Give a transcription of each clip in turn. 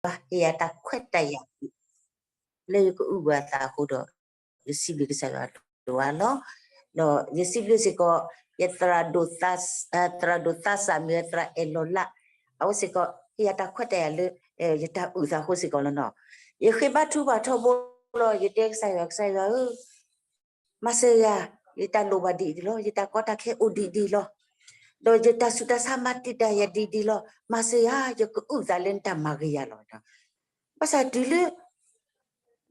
ကစၢ်ယွၤဟ့ၣ်ယၤတၢ်ခွဲးတၢ်ယာ် လၢယကအုၣ်ဘၣ်သးအဃိဒီး ယစံးဘျုးကစၢ်ယွၤဒိၣ်အါလီၤ. ဒီးယစံးဘျုးစ့ၢ်ကီး ယသရၣ်ဒိၣ်သးစၢ် မ့ၢ်သရၣ်အဲၣ်လီၤလး အဝဲစ့ၢ်ကီး ဟ့ၣ်ယၤတၢ်ခွဲးတၢ်ယာ်လၢ ယတၢ်အုၣ်သးအဃိစ့ၢ်ကီးလီၤနီၤ. ယဃ့ဘါထုကဖၣ်ထီဘိလီၤ ယတဲကစၢ်ယွၤ ကစၢ်ယွၤဧၢ မၤစၢၤယၤ, ယတၢ်လိၣ်ဘၣ်ဒ်အံၤဒ်လီၤ, ယတၢ်ကီတၢ်ခဲအိၣ်ဒ်အံၤဒ်အံၤလီၤ. ဒီးယတၢ်ဆူးတၢ်ဆါမၤတံာ်တာ်ယၤဒ်အံၤဒ်အံၤလီၤ. မၤစၢၤယၤ ယကအုၣ်သးလၢနတၢ်မၤဂ့ၤယၤလီၤ. ဘၣ်ဆၣ်တုၤလၢ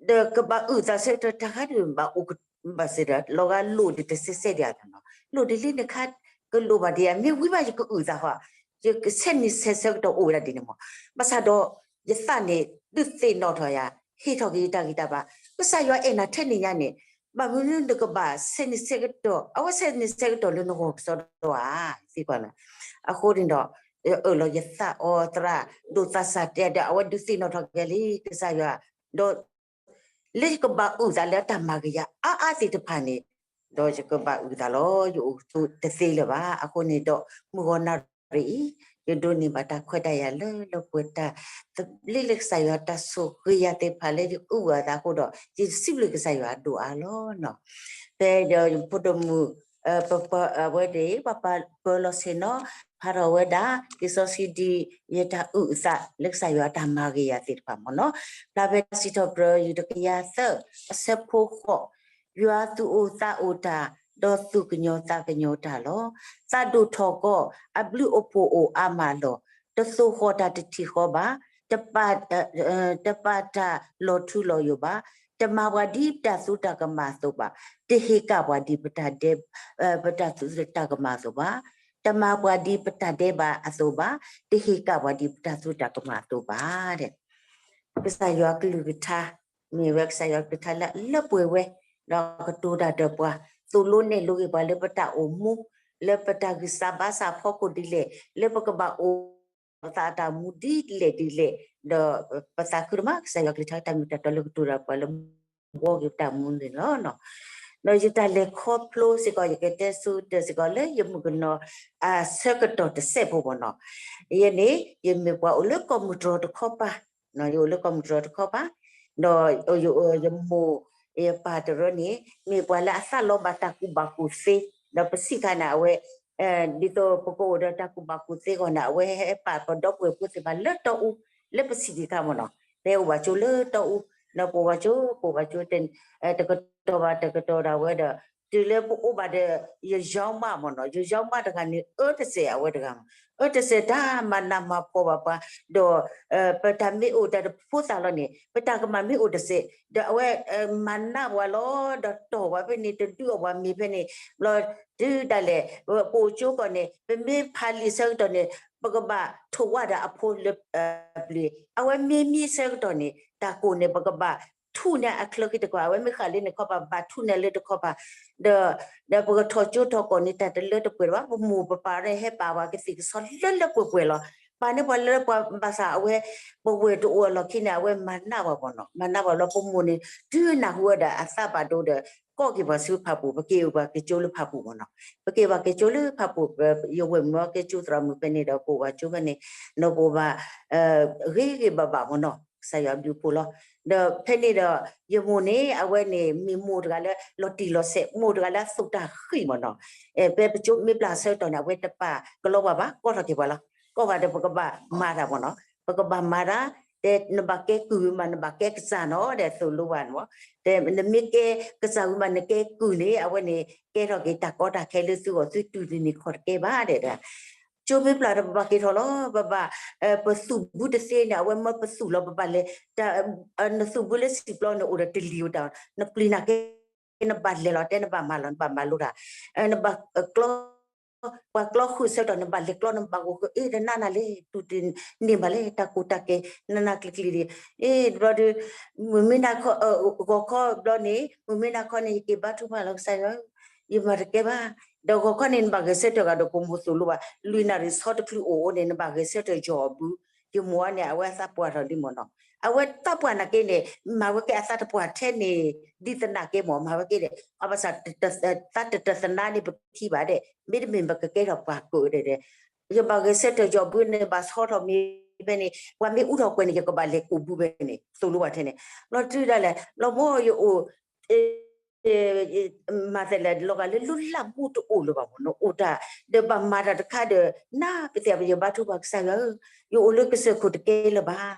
ဒီးကဘၣ်အုၣ်သးဆၢကတီၢ်တၢ်ခါဒုးဘၣ်အိၣ်ကဘၣ်စ့ၢ်ဒီး လီၤဂာ်လိၣ်ဒံးတစဲးစဲးဒံးဧါနီၤ. လိၣ်ဒံးလံနခါ ကလိၣ်ဘၣ်ဒံးဧါ, မ့ၢ်ဝံၤဘၣ်ယကအုၣ်သးဃီ, ယကဆဲးနံၤဆဲးဆၢကတီၢ်အိၣ်ဝဲဒၣ်ဒ်န့ၣ်မး. ဘၣ်ဆၣ်ဒီး ယသးန့ၣ် ဒုးသ့ၣ်နီၣ်ထီၣ်ယၤ, ဟ့ၣ်ထီၣ်က့ၤယတၢ်ဂံၢ်တၢ်ဘါ, ကစၢ်ယွၤအဲၣ်နၤထဲန့ၣ်ညါန့ၣ်, ဘၣ်မနုၤနကဘၣ်ဆဲးနံၤဆဲးကတီၢ်, အဝဲဆဲးနံၤဆဲးကတီၢ်လၢနဂီၢ်ကစီဒီဧါ, သံကွၢ်လၢ အဃိန့ၣ်ဒီး အၢၣ်လီၤယသးအီၤသရၣ်ဒိၣ်သးစၢ်တဲဒီး အဝဲဒုးသ့ၣ်နီၣ်ထီၣ်က့ၤလံ ကစၢ်ယွၤ, ဒီး လၢယကဘၣ်အုၣ်သးလၢအတၢ်မၤဂ့ၤယၤအါအါသ့ၣ်တဖၣ်န့ၣ်, ဒီးယကဘၣ်အုၣ်သးလီၤ, ယအိၣ်တသ့လၢၤဘၣ်. အဃိန့ၣ်ဒီး မုၢ်ဂီၤနၣ်ရံၣ်အံၤ ယဒိးန့ၢ်ဘၣ်တၢ်ခွဲးတၢ်ယာ်လၢလၢပှဲၤပှဲၤ တၢ်သဘျ့လၢကစၢ်ယွၤတၢ်ဆိၣ်ဂ့ၤယၤသ့ၣ်တဖၣ်လၢယအုၣ်အသးအဃိဒီး ယစံးဘျုးကစၢ်ယွၤဒိၣ်အါလီၤနီၤ. ဖဲဒီးယဖိဒိၣ်မုၣ် ပပၢအဝဲန့ၣ် ပှၤပၢလီၤဆ့ၣ်နီၤ ဖးထီၣ်ဝဲဒၣ် လံာ်စီဆှံဒ် ယတၢ်အုၣ်အသးလၢကစၢ်ယွၤတၢ်မၤဂ့ၤယၤသ့ၣ်တဖၣ်မ့ၢ်နီၤ. ဖျါဖဲတၢ်စံးထီၣ်ပတြၢၤ ယူၢ်တကယၤသၢ အဆၢဖိဃိး, ယွၤသူၣ်အိၣ်သးအိၣ်တၢ်, ဒီးသူၣ်ကညီၤသးကညီၤတၢ်လီၤ. သးဒိၣ်ထီၣ်ကီး အဘျုးအဖှိၣ်အိၣ်အါမးလီၤ. တသိၣ်ဃီၣ်တၢ်တထံၣ်ဃီဘၣ်, တပာ်တၢ်လီၤထူလီၤယိာ်ဘၣ်, တမၤပှၤဒ်ပတၢ်သူတၢ်ကမၣ်အသိးဘၣ်, တဟ့ၣ်ကၣ်ပှၤဒ်ပတၢ်ဒဲ ပတၢ်သူတၢ်ကမၣ်အသိးဘၣ်, တမၤပှၤဒ်ပတၢ်ဒဲးဘးအသိးဘၣ်, တဟ့ၣ်ကၣ်ပှၤဒ်ပတၢ်သူတၢ်ကမၣ်အသိးဘၣ်. ကစၢ်ယွၤကလုၢ်ကထါ မ့ၢ်ဝဲကစၢ်ယွၤကလုၢ်ကထါလၢအလၢပှဲၤဝဲ, ဒီးကတိၤတၢ်ဒီးပှၤ, သိၣ်လိနဲၣ်လိက့ၤပှၤလၢပတၢ်အိၣ်မူ, လၢပတၢ်ဂံၢ်စၢ်ဘါစၢ်ဖီခိၣ်ဒ်လဲၣ်, လၢပကဘၣ်အိၣ် ပသးအတၢ်မူဒ်လဲၣ်ဒ်လဲၣ်, ဒီးပသးခုဒိၣ်မး ကစၢ်ယွၤကလုၢ်ကထါတၢ်မ့ၢ်တၢ်တီလၢကတိၤတၢ်ပှၤလၢဘှီက့ၤပတၢ်မူန့ၣ်လီၤ. ဒီးယတၢ်လဲၤခီဖျိစ့ၢ်ကီး ယကတဲဆူတၢ်စ့ၢ်ကီးလၢယမုၣ်ကနီၤ အဆၢကတီၢ်တစဲးဖိမ့ၢ်နီၤ. ယဲန့ၣ် ယမ့ၢ်ပှၤအိၣ်လၢကီၢ်မုၢ်တြီၤတခီပၤ, ယအိၣ်လၢကီၢ်မုၢ်တြီၤတခီပၤ, ဒီးယမိၢ်ယပၢ်တရၢန့ၣ် မ့ၢ်ပှၤလၢအသးလီၤဘၣ်တၢ်ကူၣ်ဘၣ်ကူၣ်သ့, ဒီးပစံးခါန့ၣ် အဝဲ ဒ်သိးပကအိၣ်ဒီးတၢ်ကူၣ်ဘၣ်ကူၣ်သ့အဂီၢ်န့ၣ် အဝဲဟဲပာ်ပဒီပုၢ်ဝဲၢ်ဖိသ့ၣ်တဖၣ်လၢတီအူ, လၢပစံးဒံးခါမ့ၢ်နီၤ, ဖဲအိၣ်ဘၣ်ကၠိလၢတီအူ, ဒီးပအိၣ်ဘၣ်ကၠိ ပအိၣ်ဘၣ်ကၠိ တကတီၢ်ဘၣ်တကတီၢ်ဒၣ်ဝဲဒီး တုၤလၢပအိၣ်ဘၣ်ဒီး ယယီမးမ့ၢ်နီၤ, ယယီမးတဂၤန့ၣ် အၢတစဲးအဝဲတဂၤမ့ၢ်, အၢတစဲးတၢ်မၤနးမၤဖှီၣ်ဘၣ်ပှၤ, ဒီး ပတၢ်မ့ၢ်အိၣ်တၢ်တဖိသၣ်လီၤန့ၣ် ပတၢ်ကမၣ်မ့ၢ်အိၣ်တစဲး ဒီးအဝဲ မၤနးပှၤလီၤ, ဒီးတီၢ်ပှၤဖဲန့ၣ် တဒုးအီၣ်ပှၤမ့ၤဖဲန့ၣ်, ဘျီ တုၤဒၣ်လဲာ် ပအိၣ်ကၠိကီၢ်န့ၣ် ပမ့ၢ်ဖးလံာ်ဆၢကတီၢ်န့ၣ် ပကဘၣ်ထိၣ်ဝါဒၣ်အဖိလၢပျ့ၤ, အဝဲမ့ၢ်မံဆၢကတီၢ်န့ၣ် တၢ်ကိၢ်န့ၣ် ပကဘၣ်ထူၣ်န့ၢ်အချၢဃံတကီၢ်, အဝဲမ့ၢ်ဃၣ်လၢန့ၣ်ခီပၤ ဘၣ်ထူၣ်န့ၢ်လၢတခီပၤ, ဒီး ဒီးပကထီၣ်ကၠိထီၣ်ကီၢ်န့ၣ် တၢ်တလၢတပှဲၤဘၣ်, ပမိၢ်ပပၢ်ရဲၣ်ဟဲပာ်ပှၤကသံၣ်ကဆီလၢလၢပှဲၤပှဲၤလီၤ. ပာ်န့ၢ်ပှၤလၢပှၤဘၣ်ဆၣ်အဝဲ ပဝဲၢ်တအိၣ်အလီၢ်ခံန့ၣ် အဝဲမၤနးပှၤမ့ၢ်နီၤ, မၤနးပှၤလီၤ ပမိၢ်န့ၣ် တုၤနၢ်ဟူဝဲဒၣ်အသးဘၣ်ဒိဒီး ကိးက့ၤပှၤဆူဖၣ်ပူၣ်, ပက့ၤအိၣ်ပှၤက့ၤကၠိလၢဖၣ်ပူၣ်မ့ၢ်နီၤ, ပက့ၤပှၤက့ၤကၠိလၢဖၣ်ပူၣ်, ယဝဲၢ်မုၣ်အီၤကဲကၠိသရၣ်မုၣ်ဖဲန့ၣ်ဒီး ပအိၣ်ပှၤကၠိဖဲန့ၣ်, နပအိၣ်ဘၣ် ဂ့ၤဂ့ၤဘၣ်ဘၣ်မ့ၢ်နီၤ, ကစၢ်ယွၤဘျုးဖှိၣ်လီၤ. ဒီးဖဲန့ၣ်ဒီး ယမိၢ်န့ၣ် အဝဲန့ၣ် မ့ၢ်မိၢ်တဂၤလၢ လီၤတံၢ်လီၤဆဲး, မိၢ်တဂၤလၢအသူၣ်တၢ်ဃံမ့ၢ်နီၤ, ဖဲပကၠိမ့ၢ်ပျၢ်ဆၢကတီၢ်န့ၣ် အဝဲတပာ်ကလီပှၤဘၣ်, ကိးထီၣ်က့ၤပှၤလီၤ, ကိးပှၤဒီးပကဘၣ်မၤတၢ်မ့ၢ်နီၤ, ပကဘၣ်မၤတၢ်, တဲနဘၣ်ကဲကုၢ်ဝံၤမး နဘၣ်ကဲကစၢ်နီၤ, ဒီးသိၣ်လိပှၤန့ၣ်မ့ၢ်, တဲနမ့ၢ်ကဲကစၢ်ဝံၤမး နကဲကုၢ်န့ၣ် အဝဲန့ၣ် ကဲထီၣ်က့ၤတၢ်ကီတၢ်ခဲလၢသုဂီၢ်သုတူၢ်တန့ၢ်ခီၣ်တကဲဘၣ်ဒီး, ကၠိမ့ၢ်ပျၢ်ဒီးပဘၣ်က့ၤထီၣ်လီၤ, ပဘၣ် ပသူၣ်ဘုတသ့န့ၣ် အဝဲမၢပသူၣ်လီၤ ပဘၣ်လဲၤ, နသူၣ်ဘုလၢစံာ်ပျီန့ၣ် အိၣ်ဒီးတလံၤအိၣ်တၢ်, နပျံၤနၤကဲ နဘၣ်လဲၤလီၤ တဲနဘၣ်မၤလီၤ နဘၣ်မၤလိတၢ်, နဘၣ်ကျီ, ပှၤကျီဃုာ်ဆၢကတီၢ် နဘၣ်လဲၤကျီ နဘၣ်ဂီၤဃုာ် အ့ တနးနၤလဲၣ် တူၢ်တန့ၢ်ဘၣ်လဲၣ် တၢ်ကူၣ်တၢ်ကဲ နနၢ်ကျံၤကျံၤဒံး, အ့ တဘျီဒီး မုၢ်မ့ၢ်နၤခီ ဂီၤခီဘျီန့ၣ် မုၢ်မ့ၢ်နၤခီန့ၣ် ယက့ၤဘါထုကဖၣ်လီၤ ကစၢ်ယွၤဧၢ, ယမၤတကဲဘၣ်, ဒီးဂီၤခီန့ၣ် နဘၣ်ဂဲၤဆၢထၢၣ်ဂၤဒီး ပမိၢ်သိၣ်လိဘၣ် လွံၢ်နၣ်ရံၣ်ဆီတချုးအိၣ်အိၣ်န့ၣ် နဘၣ်ဂဲၤဆၢထၢၣ်ယီၢ်အဘု, ယမိၢ်အန့ၣ် အဝဲအသးပှၢ်ထီၣ်လံမ့ၢ်နီၤ, အဝဲသးပှၢ်နာ်က့န့ၣ် မၤဝဲကဲအသးတပှၢ်ထဲန့ၣ် ဒ်သနာ်က့မ့ၢ် မၤဝဲကဲဒီး အဘၣ်ဆၣ် သးတတသနာ်န့ၣ် ပထံၣ်ဘၣ်ဒီး မ့တမ့ၢ်ပကကဲထီၣ်ပှၤကိးဂၤဒဲး, ယဘၣ်ဂဲၤဆၢထၢၣ်ယီၢ်ဘုန့ၣ် ဘၣ်ဆီထီၣ်မ့ၤ ဖဲန့ၣ် ပှၤမ့ၢ်အူထီၣ်ကွဲန့ၣ် ယကဘၣ်လဲၤကိးဘုဖဲန့ၣ် သိၣ်လိပှၤထဲန့ၣ် ဘျီတုၤဒၣ်လဲာ် လီၤမ့ၢ်ယအိၣ် မၤသးလဲၣ် လီၤဂာ်လၢလၢလၢမူတအိၣ်လၢၤဘၣ်မ့ၢ် နအိၣ်တၢ် ဒီးဘၣ်မၤတၢ်တခါဒီး နပသ့ၣ်ယဘါထုကဖၣ်ကစၢ်ယွၤဧၢ, ယအိၣ်လၢကစၢၢ်ခိၣ်တကဲလၢၤဘၣ်,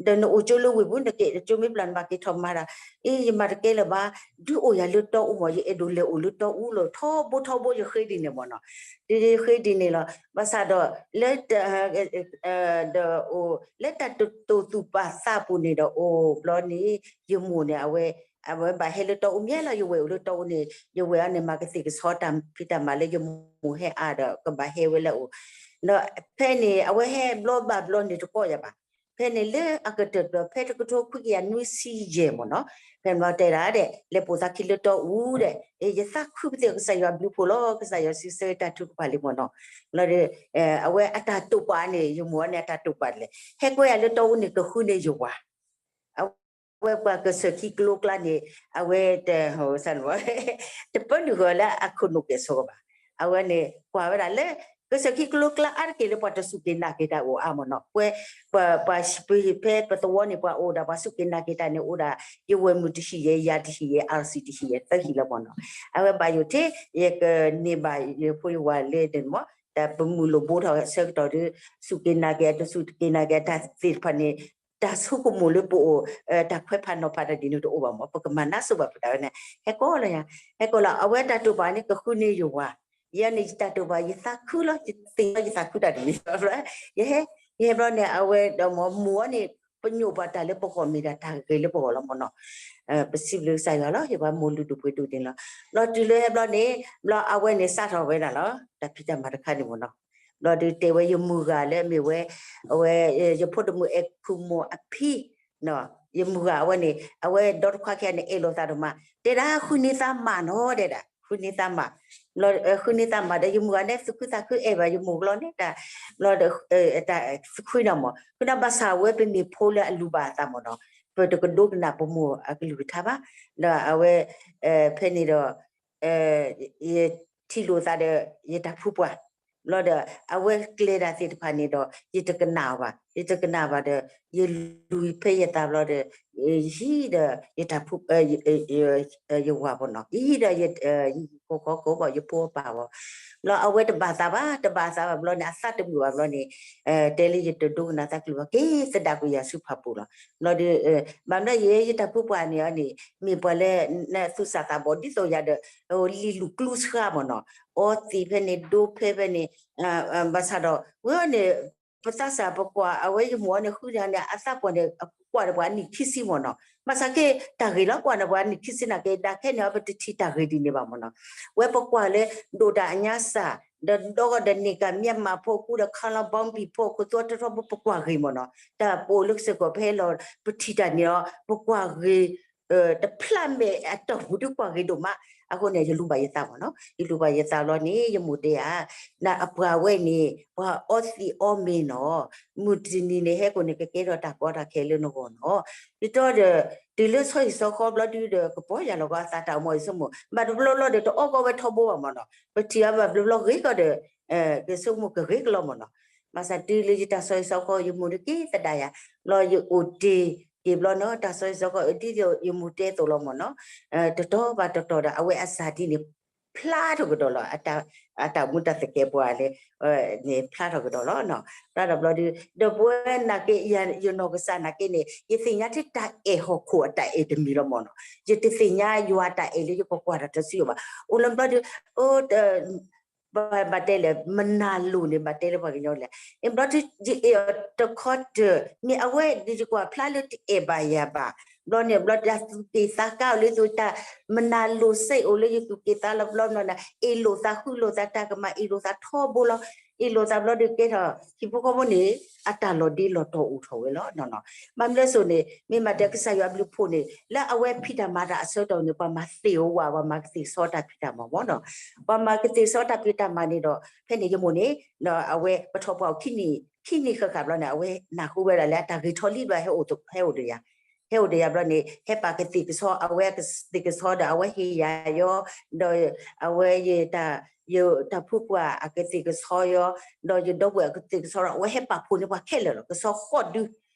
ဒီးနအိၣ်ကၠိလၢဝ့ၢ်ပူၤ နက့ၤကၠိမ့ၢ်ပျၢ်နဘၣ်က့ၤထီၣ်မၤတၢ်, အ့ ယမၤတကဲလၢၤဘၣ်, ဒုးအိၣ်ယၤလၢတီအူမ့ၢ် ယအဲၣ်ဒိးလဲၤအိၣ်လၢတီအူလီၤ ထီဘိထီဘိယဃ့ဒ်န့ၣ်မ့ၢ်နီၤ, ယဃ့ဒ်န့ၣ်လီၤ, ဘၣ်ဆၣ်ဒီး လၢ ဒီးအိၣ် လၢတၢ်တတိာ်သူၣ်ပာ်သးပူၤန့ၣ်ဒီးအိၣ်ဘျီန့ၣ် ယမိၢ်န့ၣ် အဝဲ အဝဲဘၣ်ဟဲလၢတီအူမ့ၢ်လီၤ ယဝဲၢ်အိၣ်လၢတီအူန့ၣ် ယဝဲၢ်အီၤန့ၣ် မၤကသ့ၣ်ကဆီတၢ်ဖံးတၢ်မၤလၢယမိၢ်ဟဲအါဒီး ကဘၣ်ဟဲဝဲလၢအအိၣ်, ဒီးဖဲန့ၣ် အဝဲဟဲဘျီဘၣ်ဘျီန့ၣ်တကိးယၤဘၣ်, ဖဲန့ၣ်လၢအကတၢၢ်တဘျီ ဖဲတကထိခွံကယၤနွံဆံယဲၢ်မ့ၢ်နီၤ, ဖဲဘျီတဲဒၣ်ဒဲး လဲၤပိာ်သးခံလၢတီအူဒီး ယသးခုပသ့ၣ်ကစၢ်ယွၤဘျုးဖှိၣ်လီၤ ကစၢ်ယွၤစံးဆၢတၢ်ထုကဖၣ်လံမ့ၢ်နီၤ, ဘျီဒီး အဝဲအတၢ်တိာ်ပာ်န့ၣ် ယမိၢ်အီၤန့ၣ် အတၢ်တိာ်ပာ်ဒ်လဲၣ် ဟဲကွဲယၤလၢတီအူန့ၣ် ကဃုန့ၢ်ယဝၤ အဝဲပှၤကစၢၢ်ခံကလိကျါန့ၣ် အဝဲ တပၢနုာ်ဃီၤလၢအခိၣ်နူာ်ကဲၣ်ဆိးဘၣ်, အဝဲန့ၣ် ကွၢ်ဝဲဒၣ်လၢ ကစၢၢ်ခံကလိကျါအါတက့ၢ်လၢပှၤတစူၢ်က့ၤနာ်က့ၤတၢ်အိၣ်အါမ့ၢ်နီၤ, ပှၤ ပှၤ ပှၤဖဲပသဝီန့ၣ် ပှၤအိၣ်ဒၣ် ပှၤစူၢ်က့ၤနာ်က့ၤတၢ်န့ၣ် အိၣ်ဒၣ် ယဝဲၢ်မုၣ်တဟံၣ်ယဲ ယၤတဟံၣ်ယဲ အါရစံတဟံၣ်ယဲ သၢဟံၣ်လီၤမ့ၢ်နီၤ, အဝဲဘၣ်ယိၣ်ထဲ ယကန့ၢ်ဘၣ်ယဖိယဝၤလၢန့ၣ်မ့ၢ် တၢ်ပမုၢ်လိၣ်ဘိထီၣ်ဆၢကတီၢ်ဒီး စူၢ်က့ၤနာ်က့ၤ အတစူၢ်က့ၤနာ်က့ၤ တၢ်သ့ၣ်တဖၣ်န့ၣ် တၢ်ဆိကမိၣ်လၢပအိၣ် တၢ်ခွဲးဖးနီၤဖးတၢ်ဒ်န့ၣ်တအိၣ်ဘၣ်မ့ၢ် ပကမၤနၢ်စိၤဘၣ်ပတၢ်ဝဲန့ၣ် ဟဲကိးလီၤယၤ, ဟဲကိးလီၤ အဝဲတၢ်တိာ်ပာ်န့ၣ် ကဃုန့ၢ်ယဝၤ, ယဲန့ၣ်ယတၢ်တိာ်ပာ် ယသးခုလီၤ ယသ့ၣ်ညါယသးခုတၢ်တမံၤ, ယဟဲ ယဟဲဘျီန့ၣ် အဝဲဒီးမ့ၢ်မိၢ်အီၤန့ၣ် ပညိၣ်ပှၤတၢ်လၢပဂီၢ်မ့ၢ်ဒၣ်တၢ်ဂ့ၤလၢပဂီၢ်လီၤမ့ၢ်နီၤ, ပစံးဘျုးကစၢ်ယွၤလီၤ ယပှၤမိၢ်လုၢ်ဒိၣ်ပှ့ၤဒိၣ်န့ၣ်လီၤ, ဘျီတုၤလၢဟဲဘျီန့ၣ် ဘျီအဝဲန့ၣ်စးထီၣ်ဝဲဒၣ်လီၤ တၢ်ဖံးတၢ်မၤတခါန့ၣ်မ့ၢ်နီၤ, ဘျီဒုးတဲဝဲယမုၢ်ဂၤလၢအမ့ၢ်ဝဲ အဝဲ ယဖိတမုၣ်အဲၣ်ခူမိၢ်အဖံ ယမုၢ်ဂၤအဝဲန့ၣ် အဝဲဒီတခွါခံဂၤန့ၣ် အဲၣ်လိာ်သးဒိၣ်မး တဲဒၣ်ဃုန့ၢ်သးမးနီၤ တဲဒၣ် ဃုန့ၢ်သးမး, ဃုန့ၢ်သးမးဒီး ယမုၢ်ဂၤန့ၣ် သူၣ်ခုသးခုအဲၣ်ဘၣ်ယမိၢ်ကလီန့ၣ် တၢ် ဘျီဒီး တၢ်သူၣ်ခုနီၤမး ခုနဘၣ်ဆၣ်ဝဲပမ့ၢ်ဖိလၢအလူၤဘၣ်အသးမ့ၢ်နီၤ, ပတကဒိကနၣ်ပမိၢ်အကလုၢ်ကထါဘၣ်, ဒီးအဝဲ ဖဲန့ၣ်ဒီး ယထံၣ်လိာ်သးဒီး ယတၢ်ဖုပှၢ်, ဘျီဒီး အဝဲကျဲဒၣ်သ့ၣ်တဖၣ်န့ၣ်ဒီး ယတကနၣ်ဘၣ်, ယတကနၣ်ဘၣ်ဒီး ယလူၤဖဲယသးဘျီဒီး ယဟံးဒီး ယတၢ်ဖု ယဝၤဘၣ်နီၤ, ယဟံးဒီး ယဟံၣ်ဖိဃီဖိဘၣ် ယဖိအပၢ်ဘၣ်, ဘျီအဝဲတဘၣ်သးဘၣ် တဘၣ်သးဘၣ်ဘျီန့ၣ် အသးတမုာ်ဘၣ်ဘျီန့ၣ် တဲလၢယတဒိကနၣ်သးကလုၢ်ဘၣ် က့ၤသဒၣ်ကွံာ်ယၤဆူဖၣ်ပူၤလီၤ, ဘျီဒီး ဘၣ်မနုၤယဲ ယတၢ်ဖုပှၢ်န့ၣ်အီၤန့ၣ် မ့ၢ်ပှၤလၢ သူၣ်စၢ်သးဘီၣ်ဒ်သိးယၤဒီး လံၤလူၤကျူဆှါမ့ၢ်နီၤ, အီသံးဖဲန့ၣ် ဒိဖဲဖဲန့ၣ်, ဘၣ်ဆၣ်ဒီး ဝဲအီၤန့ၣ် ပသးစၢ်ပကွၢ် အဝဲယမိၢ်အီၤန့ၣ် ဃုန့ၢ်န့ၣ် အသးကွၢ်န့ၣ် ကွၢ်ဒီးပှၤအနံၣ်ခံဆံမ့ၢ်နီၤ, ဘၣ်ဆၣ်က့ တၢ်ဂ့ၤလီၤ ကွၢ်န့ၣ်ပှၤအနံၣ်ခံဆံနာ်က့ ဒၣ်ခဲန့ၣ်အီၤ ပတထံၣ်တၢ်ဂ့ၤဒ်န့ၣ်ဘၣ်မ့ၢ်နီၤ, ဝဲပကွၢ်လၢ ဒိၣ်တၢ်အညါစၢ် ဒီးဒီဂီၢ်ဒီးန့ၢ်ကၤမၠးမးဖိကူဒီး ခါလီၤဘီဘံၣ်ဖိ ခိၣ်သူအထီထီဖိ ပကွၢ်ဂ့ၤမ့ၢ်နီၤ, တၢ်ပအိၣ်လၢကစၢၢ်ကီၢ်ဖဲလီၤ ပထံၣ်တၢ်န့ၣ်အီၤ ပကွၢ်ဂ့ၤ တဖျးမဲာ်အတီၢ်ပူၤဒုးကွၢ်ဂ့ၤဒိၣ်မး, အဃိန့ၣ် ယလူၤဘၣ်ယသးမ့ၢ်နီၤ, ယလူၤဘၣ်ယသးဘျီန့ၣ် ယမိၢ်တဲဧါ, နအပှၤဝဲန့ၣ် ပှၤအီသံးအီမ့ၤနီၤ, မုၢ်တနံၤန့ၣ် ဟဲကိာ်န့ၣ် ကကဲထီၣ်တၢ်ကီတၢ်ခဲလၢနဂီၢ်နီၤ, ယတီဒီး တုၤလၢဆီဟံၣ်ဆီဃီဘျီဒုဒီး ကပီၤယၤလီၤကီအသးတၢ်အိၣ်မူအံၤဆိကမိၣ် ဘၣ်တဘျီဘျီဒီး တအီၣ်ကီဝဲထီဘိဘၣ်မ့ၢ်နီၤ, ပထံၣ်အီၤဘၣ်ဘျီဘျီဂ့ၤကီဒီး ကဆိကမိၣ်ကဂ့ၤကလီမ့ၢ်နီၤ, ဘၣ်ဆၣ်တုၤလၢယတၢ်ဆီဟံၣ်ဆီဃီ ယမိၢ်ဒုးက့ၤသဒၣ်ယၤ, ဘျီယအိၣ်တ့ၢ်က့ၤဘျီနီၤ တၢ်ဆီဟံၣ်ဆီဃီ ဒ်သိးယမိၢ်တဲသိးလီၤမ့ၢ်နီၤ, တတီၤဘၣ်တတီၤဒီး အဝဲအစၢ်ဒ်န့ၣ် ဖျါထီၣ်ကဒီးလီၤ, အတၢ်မူတၢ်သကဲးပဝးလၢ န့ၣ်ဖျါထီၣ်ကဒီးလီၤ, ဖျါထီၣ်ဘျီဒုး ဒီးပဝဲနာ်က့ ယနီၢ်ကစၢ်နာ်က့န့ၣ် ယသ့ၣ်ညါထဲတၢ်အဲၣ်ဟီၣ်ခိၣ်အတၢ်အဲၣ်တမံၤလီၤမ့ၢ်နီၤ, ယတသ့ၣ်ညါယွၤတၢ်အဲၣ်လၢယကကွၢ်တၢ်တစုယိာ်ဘၣ်, အိၣ်လၢဘျီဒုး ဘၣ်တဲလဲၣ် မနၤလိၤန့ၣ် ဘၣ်တဲလၢပှၤကညီလဲၣ်, ဘျီဒုး ယအဲၣ်အီၤတခီတၢၢ် မ့ၢ်အဝဲဒုးယကွၢ်ဖျါလၢတအဲၣ်ဘၣ်ယၤဘၣ်, ဘျီန့ၣ် ဘျီတၢ်သူၣ်က့ၣ်သးကါအိၣ်လၢသူတၢ် မနၤလိၤစ့ၢ်အိၣ်လၢယသူၣ်က့ၣ်သးလီၤဘျီနီၤ, အ့ၣ်လိာ်သးဃုလိာ်သးတၢ်ကမၣ် အ့ၣ်လိာ်သးထီဘိလီၤ, အ့ၣ်လိာ်သးဘျီဒုးကဲထီၣ် ဟံၣ်ဖိဃီဖိန့ၣ် အတၢ်လီၤဒ့လီၤတီၤအိၣ်ထီၣ်ဝဲလီၤနီၤ, ဘၣ်မနုၤလဲၣ်စိန့ၣ် မ့ၢ်မၤတဲကစၢ်ယွၤအဘျုးဖှိၣ်န့ၣ် လၢအဝဲဖံးတၢ်မၤတၢ်အဆၢကတီၢ်န့ၣ် ပှၤမၤသ့ၣ်အီၤဝဲ ပှၤမၤကသ့ၣ်ဆီတၢ်ဖံးတၢ်မၤမ့ၢ်နီၤ, ပှၤမၤကသ့ၣ်ဆီတၢ်ဖံးတၢ်မၤန့ၣ်ဒီး ဖဲန့ၣ်ယမိၢ်န့ၣ် အဝဲပထီၣ်ပှၢ်အိၣ်ခံနံၣ် ခံနံၣ်ဃၣ်ဃၣ်ဘျီန့ၣ် အဝဲနၢ်ဟူဝဲဒၣ်လၢအတၢ်ဂ့ၤထီၣ်လံဘျီ ဟဲအိၣ်ဒီးယၤ, ဟဲအိၣ်ဒီးယၤဘျီန့ၣ် ဟဲပာ်ကသ့ၣ်ကဆီ အဝဲကသ့ၣ်ကဆီဒီး အဝဲဟ့ၣ်ယၤယီၤ, ဒီးအဝဲယ ယတၢ်ဖုပှၢ်အကသ့ၣ်ကဆီယီၤ, ဒီးယဒီပုၢ်ဝဲၢ်အကသ့ၣ်ကဆီဒီး အဝဲဟဲပာ်ဖှိၣ်န့ၢ်ပှၤခဲလၢာ်လီၤ. ကဆီဃီဒု,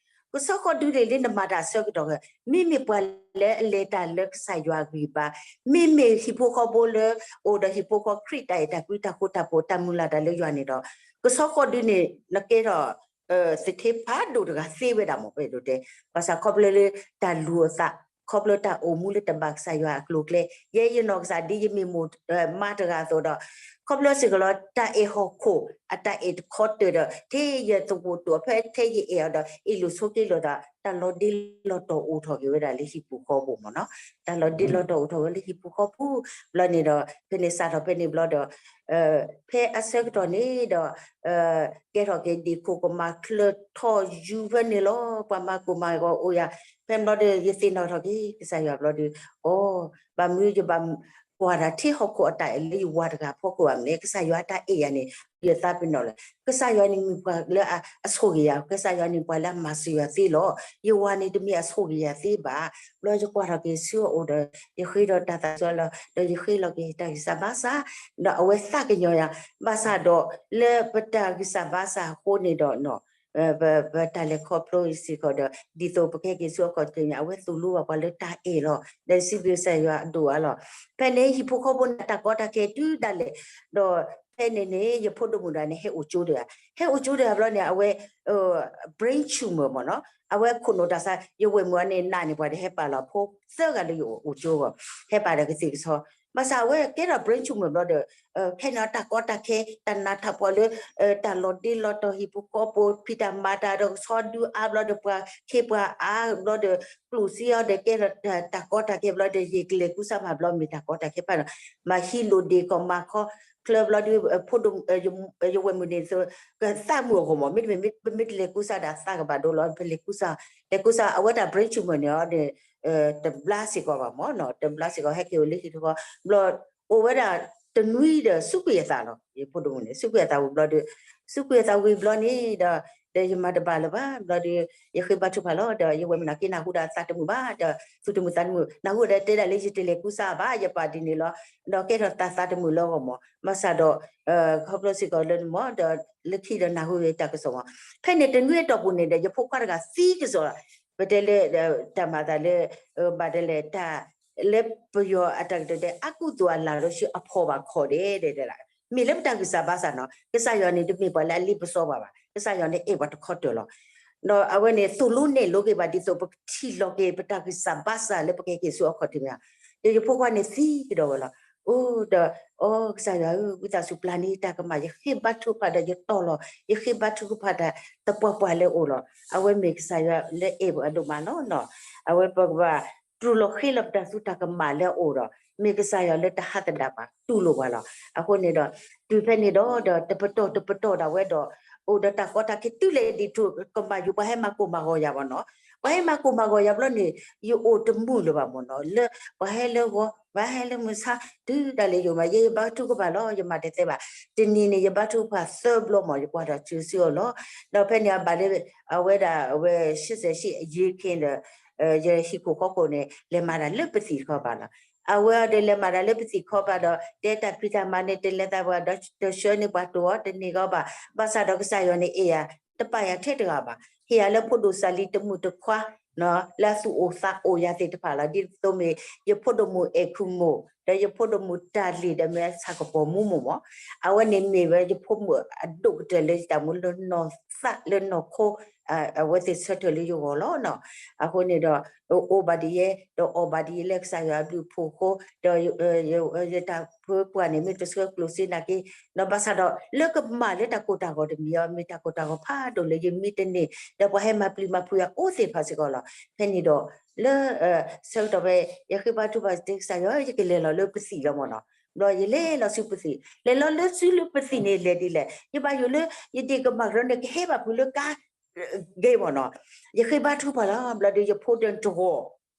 ကဆီဃီဒုန့ၣ် လၢနမၤတၢ်အဆၢကတီၢ်, မ့မ့ၢ်ပှၤလၢအလဲၤတၢ်လၢကစၢ်ယွၤအဂံၢ်ဘါ, မ့မ့ၢ်ဟံၣ်ဖိဃီဖိလၢ အိၣ်ဒီးဟံၣ်ဖိဃီဖိ ခရံာ်တၢ်အဲၣ်တၢ်ကွံ တၢ်ဃူတၢ်ဖိး တၢ်မုၢ်လၢ်တၢ်လၢယွၤန့ၣ်ဒီး, ကဆီဃီဒုန့ၣ် လၢကဲထီၣ် သထ့ဖးဒိၣ်တဂၤသ့ဝဲဒၣ်မ့ၢ် ပအဲၣ်ဒိးတဲ, ဘၣ်ဆၣ်ခီဖျိလၢတၢ်လူၤအသး, ခီဖျိတၢ်အိၣ်မူလၢတဘၣ်ကစၢ်ယွၤအကျိၤအကျဲ, ယဲယနီၢ်ကစၢ်ဒ်ယမ့ၢ်မိၢ်မါတဂၤအသိးဒီး, ခီဖျိစ့ၢ်ကီးလီၤ တၢ်အဲၣ်ဟီၣ်ခိၣ်အတၢ်အဲၣ်တခီတၢၢ်ဒီး ထဲယသကိးတိာ်ဖဲထဲယအဲၣ်အီၤဒီး အ့ၣ်လိာ်ဆိးက့လိာ်သး တၢ်လီၤဒ့လီၤတီၤအိၣ်ထီၣ်က့ၤဝဲဒၣ်လၢဟံၣ်ပူၤဃီပူၤမ့ၢ်နီၤ, တၢ်လီၤဒ့လီၤတီၤအိၣ်ထီၣ်ဝဲလၢဟံၣ်ပူၤဃီပူၤ, ဘျီန့ၣ်ဒီး ဖဲန့ၣ်စးထီၣ်ဖဲန့ၣ်ဘျီဒီး ဖဲအဆၢကတီၢ်န့ၣ်ဒီး ကဲထီၣ်က့ၤဒ့ၣ်ခိၣ်ကမၤချၢထီၣ်ယူၤဖဲန့ၣ်လီၤ. ပှၤမၤကိၢ်မၤဂီၤအိၣ်ယၤ, ဖဲဘျီဒီး ယသ့ၣ်နီၣ်ထီၣ်က့ၤ ကစၢ်ယွၤဘျီဒီး, အိ, ဘၣ်မနုၤယဘၣ်ကွၢ်တၢ်ထဲဟီၣ်ခိၣ်အတၢ်အဲၣ်လၢယဝၤတဂၤဖီခိၣ်ဘၣ်မလဲၣ်, ကစၢ်ယွၤအတၢ်အဲၣ်ယၤန့ၣ် ယသးပ့ၤနီၣ်လီၤ. ကစၢ်ယွၤန့ၣ်မ့ၢ်ပှၤလၢအဆိၣ်ဂ့ၤယၤ, ကစၢ်ယွၤန့ၣ်ပှၤလၢအမၤစၢၤယၤသ့လီၤ. ယဝၤန့ၣ်တမ့ၢ်အဆိၣ်ဂ့ၤယၤသ့ဘၣ်. ဘျီယကွၢ်ထီၣ်က့ၤဆူအအိၣ်ဒီး ယဃ့ဒီးတၢ်သးစၢ်လီၤ, ဒီးယဃ့လီၤက့ၤတၢ်ဂံၢ်စၢ်ဘါစၢ်, ဒီးအဝဲသးကညီၤယၤ, ဘၣ်ဆၣ်ဒီး လၢပတၢ်ဂံၢ်စၢ်ဘါစၢ်အဃိန့ၣ်ဒီး ပ, ပတၢ်လဲၤခီဖျိစ့ၢ်ကီးဒီး ဒ်သိးပကဟဲက့ၤဆူအခီၣ်ထံးန့ၣ် အဝဲသိၣ်လိဘၣ်ပှၤလၢတၢ်အဲၣ်လီၤ. ဒီးစံးဘျုးကစၢ်ယွၤအဒိၣ်အါလီၤ. ဖဲန့ၣ်ဟံၣ်ဖိဃီဖိန့ၣ် တၢ်ကီတၢ်ခဲတုၤဒၣ်လဲာ်, ဒီးဖဲန့ၣ်န့ၣ် ယဖိဒိၣ်မုၣ်တဂၤန့ၣ် ဟဲအိၣ်ကၠိဒီး, ဟဲအိၣ်ကၠိဒီးဘျီန့ၣ် အဝဲ brain tumor မ့ၢ်နီၤ, အဝဲခိၣ်နူာ်တၢ်ဆါ, ယဝဲၢ်မုၣ်အန့ၣ် နာ်န့ၢ်ပှၤဒီး ဟဲပာ်လီၤဖိသၢဂၤလၢယအိၣ်ကၠိအဂီၢ်, ဟဲပာ်ဒီးကသ့ၣ်ကဆီ, ဘၣ်ဆၣ်အဝဲကဲထီၣ် brain tumor ဘျီဒီး ခဲန့ၣ်တၢ်ကီတၢ်ခဲ တၢ်နးတၢ်ဖှီၣ်လၢ တၢ်လီၤဒ့လီၤတီၤ ဟံၣ်ဖိဃီဖိ ဖံးတၢ်မၤတၢ်ဒီးကဆီဒုအါဘျီဒီး ပှၤခ့ပှၤအါဘျီဒီး ကျိၣ်စ့အီၤဒီး ကဲထီၣ်တၢ်ကီတၢ်ခဲဘျီဒီး ယကလဲၤကူစါမးဘျီ မ့ၢ်တၢ်ကီတၢ်ခဲဖးနီၤ, မၤဟံးလိၣ်ဒ့ၣ်ကီၢ်မၤခီချၢဘျီဒီး ဖိဒိၣ် ယဝဲၢ်မုၣ်န့ၣ် ကသးမုာ်အဂီၢ်မး မ့တမ့ၢ် ပမ့ၢ်တလဲၤကူစါဒီးသးကဘၣ်ဒိလီၤ, ပလဲၤကူစါ, လဲၤကူစါ အဝဲတၢ် brain tumor န့ၣ်ဒီး တဘျါစ့ၢ်ကီးဘၣ်မးနီၤ, တဘျါစ့ၢ်ကီး ဟဲက့ၤအိၣ်လၢဟံၣ်တဃီ ဘျီ အိၣ်ဝဲဒၣ်တနွံဒီး စူးကွံာ်အသးလီၤ. ယဖိဒိၣ်မုၣ်န့ၣ် စူးကွံာ်အသးဝံၤဘျီဒီး, စူးကွံာ်အသးဝံၤဘျီန့ၣ်ဒီး, ဒီးယမၤတဘၣ်လၢၤဘၣ် ဘျီဒီး ယဃ့ဘါထုကဖၣ်လီၤ ဒီး ယဝဲၢ်မုၣ်န့ၣ် က့ၤနၢ်ဟူဒီးသးတမုာ်ဘၣ် ဒီး သူၣ်တမုာ်သးတမုာ် နၢ်ဟူဒီးတဲဒၣ်လၢယတလဲၤကူစါဘၣ် ယပာ်ဒ်န့ၣ်လီၤ, ဒီးကဲထီၣ်သးသးတမုာ်လၢအဂီၢ်မး ဘၣ်ဆၣ်ဒီး ခီဖျိစ့ၢ်ကီးလၢမး ဒီးလၢခံဒီးနၢ်ဟူတၢ်ကစီၣ်မး, ဖဲန့ၣ်တနွံအတီၢ်ပူၤန့ၣ်ဒီး ယဖိခွါတဂၤသံကစီၣ်လီၤ, ပတဲလၢ တၢ်မၤသးလၢ ဘၣ်တဲလဲၣ် တၢ် လၢပယီၤအတၢ်ကတိၤတဲ အကူအသိးအလၤလီၤဆူအဖီၣ်ဘၣ်ခီၣ်ဒဲးဒဲးဒဲး, မ့ၢ်လၢပတၢ်ဂံၢ်စၢ်ဘါစၢ်နီၤ, ကစၢ်ယွၤန့ၣ် တမ့ၢ်ပှၤလၢအလ့ပစီပှၤဘၣ်, ကစၢ်ယွၤန့ၣ်အဲၣ်ပှၤတခီတၢၢ်လီၤ. ဒီးအဝဲန့ၣ် သိၣ်လိနဲၣ်လိက့ၤဘၣ် ဒ်သိးပကထံၣ်လီၤက့ၤ ပတၢ်ဂံၢ်စၢ်ဘါစၢ်လၢပကဟဲက့ၤဆူအခီၣ်ထံးမ့ၢ်ဧါ, ဒီးယဖိခွါန့ၣ်သံကဒီးဝဲလီၤ. အိၣ်ဒီး အိ ကစၢ်ယွၤဧၢ, ဝံသးစူၤပျၢ်န့ၢ်တၢ်ကမၣ်, ယဃ့ဘါထုကဖၣ်ဒီးယတီၢ်လီၤ, ယဃ့ဘါထုကဖၣ်တၢ်သပှၢ်ပှၢ်လၢအအိၣ်လီၤ. အဝဲမ့ၢ်ကစၢ်ယွၤလၢအဲၣ်ပှၤဒိၣ်မးလီၤနီၤ. အဝဲပကဘၣ်တူၢ်လိာ်ဃ့လီၤပတၢ်သူတၢ်ကမၣ်လၢအအိၣ်ဒီး မ့ၢ်ကစၢ်ယွၤလၢတဟးသဒၣ်ပှၤ တူၢ်လိာ်ပှၤလီၤ. အဃိန့ၣ်ဒီး တုၤဖဲန့ၣ်ဒီး ဒီးတပတီၢ်တပတီၢ်ဒၣ်ဝဲဒီး အိၣ်ဒီးတၢ်ကီတၢ်ခဲတုၤလၢဒ်ထူၣ်ကမၣ်ယူၤ ပှၤဟဲမၤကိၢ်မၤဂီၤယၤဘၣ်နီၤ. ပှၤဟဲမၤကိၢ်မၤဂီၤယၤဘျီန့ၣ် ယအိၣ်တမုာ်လၢၤဘၣ်မ့ၢ်နီၤ. လၢပှၤဟဲလၢဂီၤ ပှၤဟဲလၢမုၢ်ဆါ တုၤဒၣ်လဲာ်ယိာ်မး ယဲယဘါထုကဖၣ်လီၤ ယမၤတသ့ဘၣ်. တနံၤန့ၣ် ယဘါထုကဖၣ်သၢဘျီမး ယကွၢ်တၢ်စၢၤဆူအီၤလီၤ. ဒီးဖဲန့ၣ်အဘၣ်လၢ အဝဲဒၣ်အဝဲ ရှစ်ဆယ့်ရှစ် အရေးအခင်းဒီး ယဟံၣ်ခိၣ်ဃီခိၣ်န့ၣ် လဲၤမၤတၢ်လၢပသံၣ်တခီပၤလီၤ. အဝဲအီၤဒီးလဲၤမၤတၢ်လၢပသံၣ်တခီပၤဒီး တဲတၢ်ဖံးတၢ်မၤန့ၣ် တလဲၤသးပှၤဒီး တဆှၢန့ၢ်ပှၤတအိၣ် တန့ၢ်ဂီၤဘၣ်. ဘၣ်ဆၣ်ဒီးကစၢ်ယွၤန့ၣ်အဲၣ်ယၤ တပာ်ယၤထဲတဂၤဘၣ်. ဟ့ၣ်ယၤလၢဖိဒိၣ်စၢ်လံၤတမုၣ်တခွါ လၢအသူၣ်အိၣ်သးအိၣ်ယၤသ့ၣ်တဖၣ်လီၤ. ဒ်သိးမ့ၢ် ယဖိဒိၣ်မုၣ်အဲၣ်ခူမိၢ် ဒီးယဖိဒိၣ်မုၣ်တၢ်လံၤဒီးမ့ၢ်ဆၣ်ကပီၤမူမိၢ်မး. အဝဲန့ၣ်မ့ၢ်ဝဲယဖိမုၣ်အဒိၣ်ကတၢၢ်လၢယတၢ်မူလၢနီၢ်သးလၢနီၢ်ခိ အဝဲသ့ၣ်ဆၢထၢၣ်လၢယဂီၢ်လီၤနီၤ. အဃိန့ၣ်ဒီး အိၣ်ဘၣ်ဒ်ယဲ ဒီးအီၣ်ဘၣ်ဒ်ယဲလၢကစၢ်ယွၤအဘျုးအဖှိၣ်အဃိ ဒီး ယတၢ်ဖုပှၢ်န့ၣ် မ့ၢ်တဆှၢကျိၣ်စ့နာ်က့ ဒီးဘၣ်ဆၣ်ဒီး လၢကမၣ်လၢတၢ်ကိၢ်တၢ်ဂီၤတမံၤအံၤ မ့ၢ်တၢ်ကိၢ်တၢ်ဂီၤဖးဒိၣ်လၢယမံတန့ၢ် ဒီးပှၤဟဲမၤပျံၤမၤဖုးယၤအိၣ်သ့ၣ်တဖၣ်စ့ၢ်ကီးလီၤ. ဖဲန့ၣ်ဒီး လၢ ဆၢကတီၢ်ဖဲ ယဃ့ဘါထုကဖၣ်တဲကစၢ်ယွၤ ယကလဲၤလီၤလၢပသံၣ်လီၤမ့ၢ်နီၤ. ဘျီယလဲၤလီၤဆူပသံၣ် လဲၤလီၤလၢဆူလၢပသံၣ်န့ၣ် လဲၤဒ်လဲၣ် ယဘၣ်ယိၣ်လၢ ယဒ့ၣ်ကမၣ်ကရၢန့ၣ် ကဟဲဘၣ်ဖုးလၢကါ ဂ့ၤမ့ၢ်နီၤ. ယဃ့ဘါထုကဖၣ်လီၤ ဘျီဒီး ယဖိဒီးတဂီၤ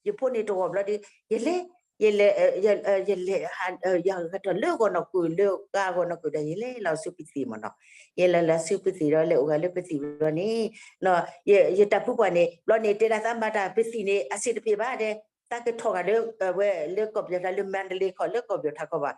ယဖိန့ၣ်တဂီၤဘျီဒီး ယလဲၤ ယလဲၤ ယလဲၤ ယဂၤထီၣ်လၢဂီၤနီၢ်ကုၢ် လၢကါဂီၤနီၢ်ကုၢ်ဒီး ယလဲၤလီၤဆူပသံၣ်မ့ၢ်နီၤ, ယလဲၤလီၤဆူပသံၣ်ဒီး လဲၤအိၣ်ဂၤလၢပသံၣ်ဘျီန့ၣ် ယတၢ်ဖုပှၢ်န့ၣ် ဘျီန့ၣ် တဲဒၣ်သးမၤတၢ်ပသံၣ်န့ၣ် အဆင်တပြေဘၣ်တဲ, သးကထီၣ်ဂၤလၢ ဝဲလၢကီၢ်ပယီၤထး လၢမါတလ့ခီၣ် လၢကီၢ်ပယီၤထးခီဘၣ်,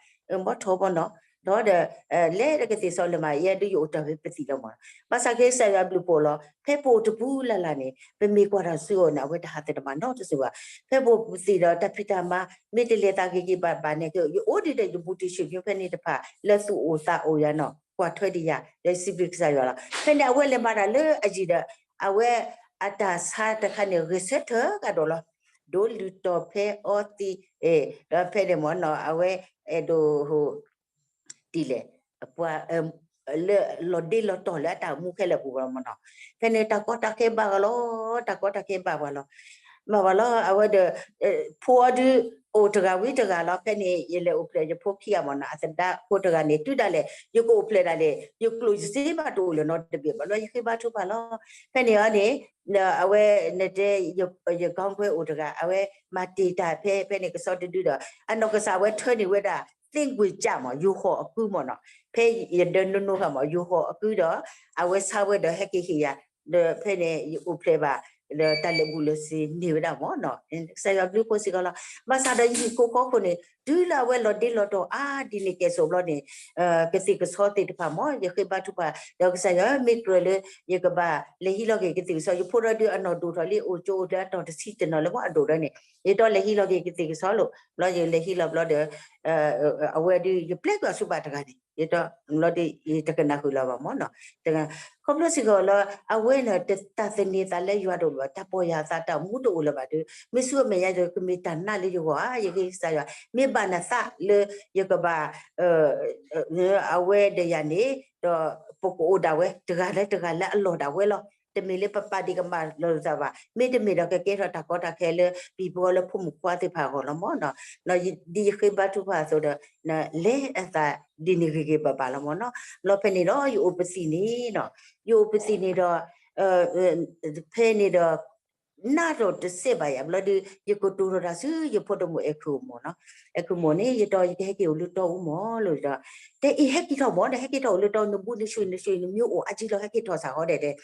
ဘီထီၣ်ဘီနီၤ, ဒီး လဲၤတကသ့ၣ်စီလၢၤမး ယဲဒုးယအိၣ်တၢ်ဖဲပသံၣ်လီၤမ့ၢ်နီၤ, ဘၣ်ဆၣ်က့ကစၢ်ယွၤဘျုးဖှိၣ်လီၤ ဖဲပအိၣ်တပူၤလၢ်လၢ်န့ၣ် ပမ့ၢ်ကွၢ်တၢ်ဆူအအိၣ်န့ၣ် အဝဲတဟးသ့ၣ်တမးနီတစုဘၣ်, ဖဲပအိၣ်ပသံၣ်ဒီးတၢ်ဖံးတၢ်မၤ မ့ၢ်တလဲၤသးဂ့ၤဂ့ၤဘၣ်ဘၣ်န့ၣ် ယအိၣ်ဒံးဒီးယဘူးတံၢ်ဆံၣ်မၠိဖဲန့ၣ်တဖၣ် လၢသူၣ်အိၣ်သးအိၣ်ယၤနီၤ ကွၢ်ထွဲဒံးယၤ ဒီးစံးဘျုးကစၢ်ယွၤလီၤ, ဖဲန့ၣ်အဝဲလဲၤမၤတၢ်လၢအယံာ်ဒီး အဝဲအတၢ်ဆါတခါန့ၣ် ဂဲၤဆၢထၢၣ်ကဒီးလီၤ, ဒိးလုၢ်တီၢ်ဖဲအီသံး ဒီးဖဲန့ၣ်မ့ၢ်နီၤ အဝဲအဲၣ်ဒိး ဒ်လဲၣ် ပှၤ လၢလီၤဒ့လီၤတီၢ်လၢအတၢ်အိၣ်မူခဲလၢာ်ပူၤလီၤမ့ၢ်နီၤ, ဖဲန့ၣ်တၢ်ကီတၢ်ခဲဘၣ်ဂီၤလီၤ, တၢ်ကီတၢ်ခဲဘၣ်ပှၤလီၤ, ဘၣ်ပှၤလီၤ အဝဲဒီး ဖိအီၤဒုး အိၣ်တဂၤဝံတဂၤလီၤ, ဖဲန့ၣ် ယလဲၤအိၣ်ဖျဲၣ်ယဖိခံဂၤမ့ၢ်နီၤ, အသဒါဖိတဂၤန့ၣ် တုၤဒၣ်လဲာ် ယကအိၣ်ဖျဲၣ်ဒၣ်လဲာ် ယကျိၣ်ယစ့ဘၣ်တအိၣ်လၢၤနီတဘ့ၣ်ဘၣ်လီၤ, ယဃ့ဘါထုကဖၣ်လီၤ, ဖဲန့ၣ်အီၤန့ၣ် အဝဲနတဲ ယခေါင်းခွဲအိၣ်တဂၤ အဝဲမၤတ့ၢ်တၢ်ဖဲ ဖဲန့ၣ်ကစီတဒုဒီး အနီၢ်ကစၢ်ဝဲထၢန့ၢ်ဝဲဒၣ် သ့ၣ်ကွံာ်ကၠၣ်မး ယိၤဟီၣ်အကုမ့ၢ်နီၤ, ဖဲယဒၢနုာ်နုာ်ဃာ်မး ယိၤဟီၣ်အကုဒီး အဝဲဆါဝဲဒီးဟဲက့ၤဟ့ၣ်ယၤ ဒီးဖဲန့ၣ်ယအိၣ်ဖျဲၣ်ဘၣ် ဒီးတၢ်လၢာ်ဘူၣ်လၢာ်စ့န့ၢ်ဝဲဒၣ်မ့ၢ်နီၤ, ကစၢ်ယွၤဘျုးဖှိၣ်စ့ၢ်ကီးလီၤ, ဘၣ်ဆၣ်ဒီးယဟံၣ်ခိၣ်ဃီခိၣ်န့ၣ် တုၤလၢအဝဲလီၤဒ့လီၤတီၢ်အါဒ်န့ၣ်ကဲၣ်ဆိးဘျီန့ၣ် ကသ့ၣ်ကဆီသ့ၣ်တဖၣ်မ့ၢ် ယဃ့ဘါထုကဖၣ် ဒီးကစၢ်ယွၤမ့ၢ်ကြၢးလၢ ယကဘၣ်လဲၤဟံးလီၤက့ၤကသ့ၣ်ကဆီ ယဖိဒီးဒုးအနီၢ်ဒိၣ်ထီၣ်လံ အိၣ်ကၠိအိၣ်လၢအတီၢ်တဆံတနီၤလၢမ့ၢ်အဒိၣ်ဒီးန့ၣ် ယတီလဲၤဟံးလီၤက့ၤကသ့ၣ်ကဆီလိာ် ဘျီယလဲၤဟံးလီၤဘျီဒီး အဝဲဒုးယပျဲကွံာ်အီၤဆူဘၣ်တဂၤန့ၣ် ယတီဘျီဒီးယတကနၣ်ဃုာ်လၢၤဘၣ်မ့ၢ်နီၤ, ခီဖျိစ့ၢ်ကီးလၢ အဝဲန့ၣ်တၢ်သန့ၤသးလၢယွၤတအိၣ်လၢၤဘၣ် တၢ်ပီၢ်ယၢ်အသးတၢ်အိၣ်မူတအိၣ်လၢၤဘၣ်ဒီး မ့ၢ်ဆူအမဲာ်ညါဒီးကမ့ၢ်တၢ်နာ်လၢယဂီၢ်ဧါ ယဃ့ကစၢ်ယွၤ မ့ၢ်ဘၣ်နသးလၢယကဘၣ် အဝဲဒီးယၤန့ၣ် ဒီးပကအိၣ်ဒၣ်ဝဲ တဂၤလၢတဂၤလၢအလီၢ်ဒၣ်ဝဲလီၤ, တမ့ၢ်လၢပပာ်ဒံးကမၣ်လိာ်သးဘၣ် မ့တမ့ၢ်ဒီးကကဲထီၣ်တၢ်ကီတၢ်ခဲလၢ ပဟံၣ်ဖိဃီလၢဖိမုၣ်ဖိခွါသ့ၣ်တဖၣ်အဂီၢ်လီၤမ့ၢ်နီၤ, ဒ်ယဃ့ဘါထုကဖၣ်အသိးဒီး လဲၤအသးဒ်န့ၣ်ဂ့ၤဂ့ၤဘၣ်ဘၣ်လီၤမ့ၢ်နီၤ, ဘျီဖဲန့ၣ်ဒီး ယအိၣ်ပသံၣ်န့ၣ်နီၤ, ယအိၣ်ပသံၣ်န့ၣ်ဒီး ဖဲန့ၣ်ဒီး နးထီၣ်တစဲးဘၣ်ယၤ ဘျီဒီး ယကတိၤထီၣ်တၢ်ဆူယဖိတမုၣ်အဲၣ်ခိၣ်မ့ၢ်နီၤ, အဲၣ်ခိၣ်မ့ၢ်န့ၣ် ယတီ ယကဟဲက့ၤအိၣ်လၢတီအူမ့ၢ်လီၤဒီး တဲအံၤဟဲက့ၤထီၣ်မ့ၢ် ဒီးဟဲက့ၤထီၣ်အိၣ်လၢတီအူ နဘူးနဆွေ နဆွေ နမျိုးအိၣ်အါကံလီၤ ဟဲက့ၤထီၣ်စ့ၢ်ကီးဒီး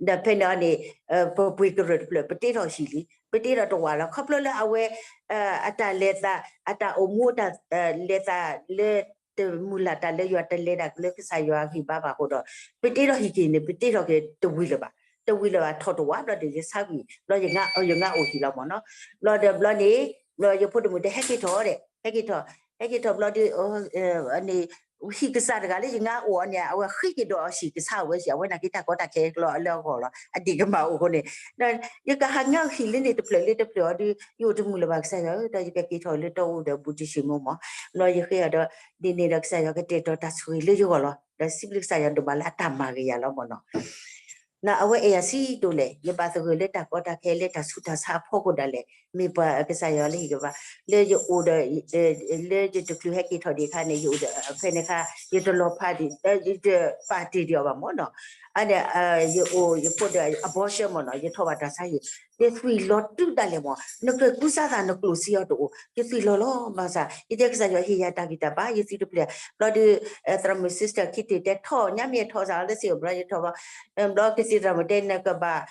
ဒီးဖဲန့ၣ်အီၤန့ၣ် ပပှ့ၤကရၢၢ်တဖျၢၣ် ပတ့ထီၣ်ဟံၣ်လံ ပတ့ထီၣ်တဝာ်လီၤ ခီဖျိလၢအဝဲ အတၢ်လဲၤသး အတၢ်အိၣ်မူ လဲၤသးလၢ တမုၢ်လၢ်တၢ်လၢယွၤတလဲၤဒၣ်လၢကစၢ်ယွၤဂံၢ်ဘါဘၣ်အဃိဒီး ပတ့ထီၣ်ဟံၣ်က့ၤန့ၣ် ပတ့ထီၣ်က့ၤတဝံၤလၢၤဘၣ်, တဝံၤလၢၤဘၣ် ထီၣ်တဝာ်ဘျီဒီး ယဆါကွံာ် ဘျီယငါအိၣ်ဟံၣ်လီၤမ့ၢ်နီၤ, ဘျီဒီးဘျီန့ၣ် ယဖိတမုၣ်တဲ ဟဲက့ၤထီၣ်ဒီး ဟဲက့ၤထီၣ် ဟဲက့ၤထီၣ်ဘျီဒီး န့ၣ် ဟံၣ်ကစၢ်တဂၤလၢယငါအိၣ်အီၤန့ၣ် အဝဲဃ့က့ၤဒီးအီၤဟံၣ်ကစၢ်ဝဲဟံၣ် အဝဲနာ်က့တၢ်ကီတၢ်ခဲလၢအဂီၢ်လီၤ အဒံးကမၣ်အိၣ်အဃိန့ၣ် ဒီးယကဟးငါဟံၣ်လၢန့ၣ်တဖျၢၣ်လၢတဖျၢၣ်အီၤဒီး ယအိၣ်တမုာ်လၢၤဘၣ်ကစၢ်ယွၤဧၢ ဒီးယကက့ၤထီၣ်လၢတီအူဒီးဘူးတံၢ်ဆံးမိၢ်မး, ဘျီယဃ့အီၤဒီး ဒ်န့ၣ်ဒီးကစၢ်ယွၤကတဲာ်ကတီၤတၢ်ဆိၣ်ဂ့ၤလၢယဂီၢ်လီၤ ဒီးစံးဘျုးကစၢ်ယွၤဒိၣ်မးလၢအတၢ်မၤဂ့ၤယၤလီၤမ့ၢ်နီၤ အဝဲအဲၣ်ယၤဆံးဒိၣ်လဲၣ် ယဘၣ်သဂၢၢ်လၢတၢ်ကီတၢ်ခဲလၢတၢ်ဆူးတၢ်ဆါအဖီခိၣ်ဒၣ်လဲာ် မ့ၢ်ပှၤကစၢ်ယွၤလၢဟံၣ်ကဘၣ် လၢယအိၣ်ဒီး လၢယတချုးဟဲက့ၤထီၣ်ဒံးအခါန့ၣ် ယအိၣ်ဒီးဖဲန့ၣ်အခါ ယတလီၤဖးဒံး ယတပာ်တ့ၢ်ဒံးအီၤဘၣ်မ့ၢ်နီၤ အန့ၣ် ယအိၣ်ယဖိဒီး abortion မ့ၢ်နီၤ ယထီၣ်ဘၣ်တၢ်ဆါဟံၣ် ယသွံၣ်လီၤတုၤဒၣ်လဲာ်မ့ၢ် နကြၢးကူစါသးနကျိၣ်စ့အီၤတအိၣ် ယသွံၣ်လီၤလီၤ ဘၣ်ဆၣ် ယတဲကစၢ်ယွၤဟ့ၣ်ယၤတၢ်ဂံၢ်တၢ်ဘါ ယသွံၣ်တဖျၢၣ် ဘျီဒီး သရၣ်မုၣ် sister ခံထံၣ်တဲထီၣ် ညါမ့ၢ်ထီၣ်စးလၢစ့ၢ်ကီး ဘျီယထီၣ်ဘျီ ဘျီကသံၣ်သရၣ်မုၣ်တဲ နကဘၣ်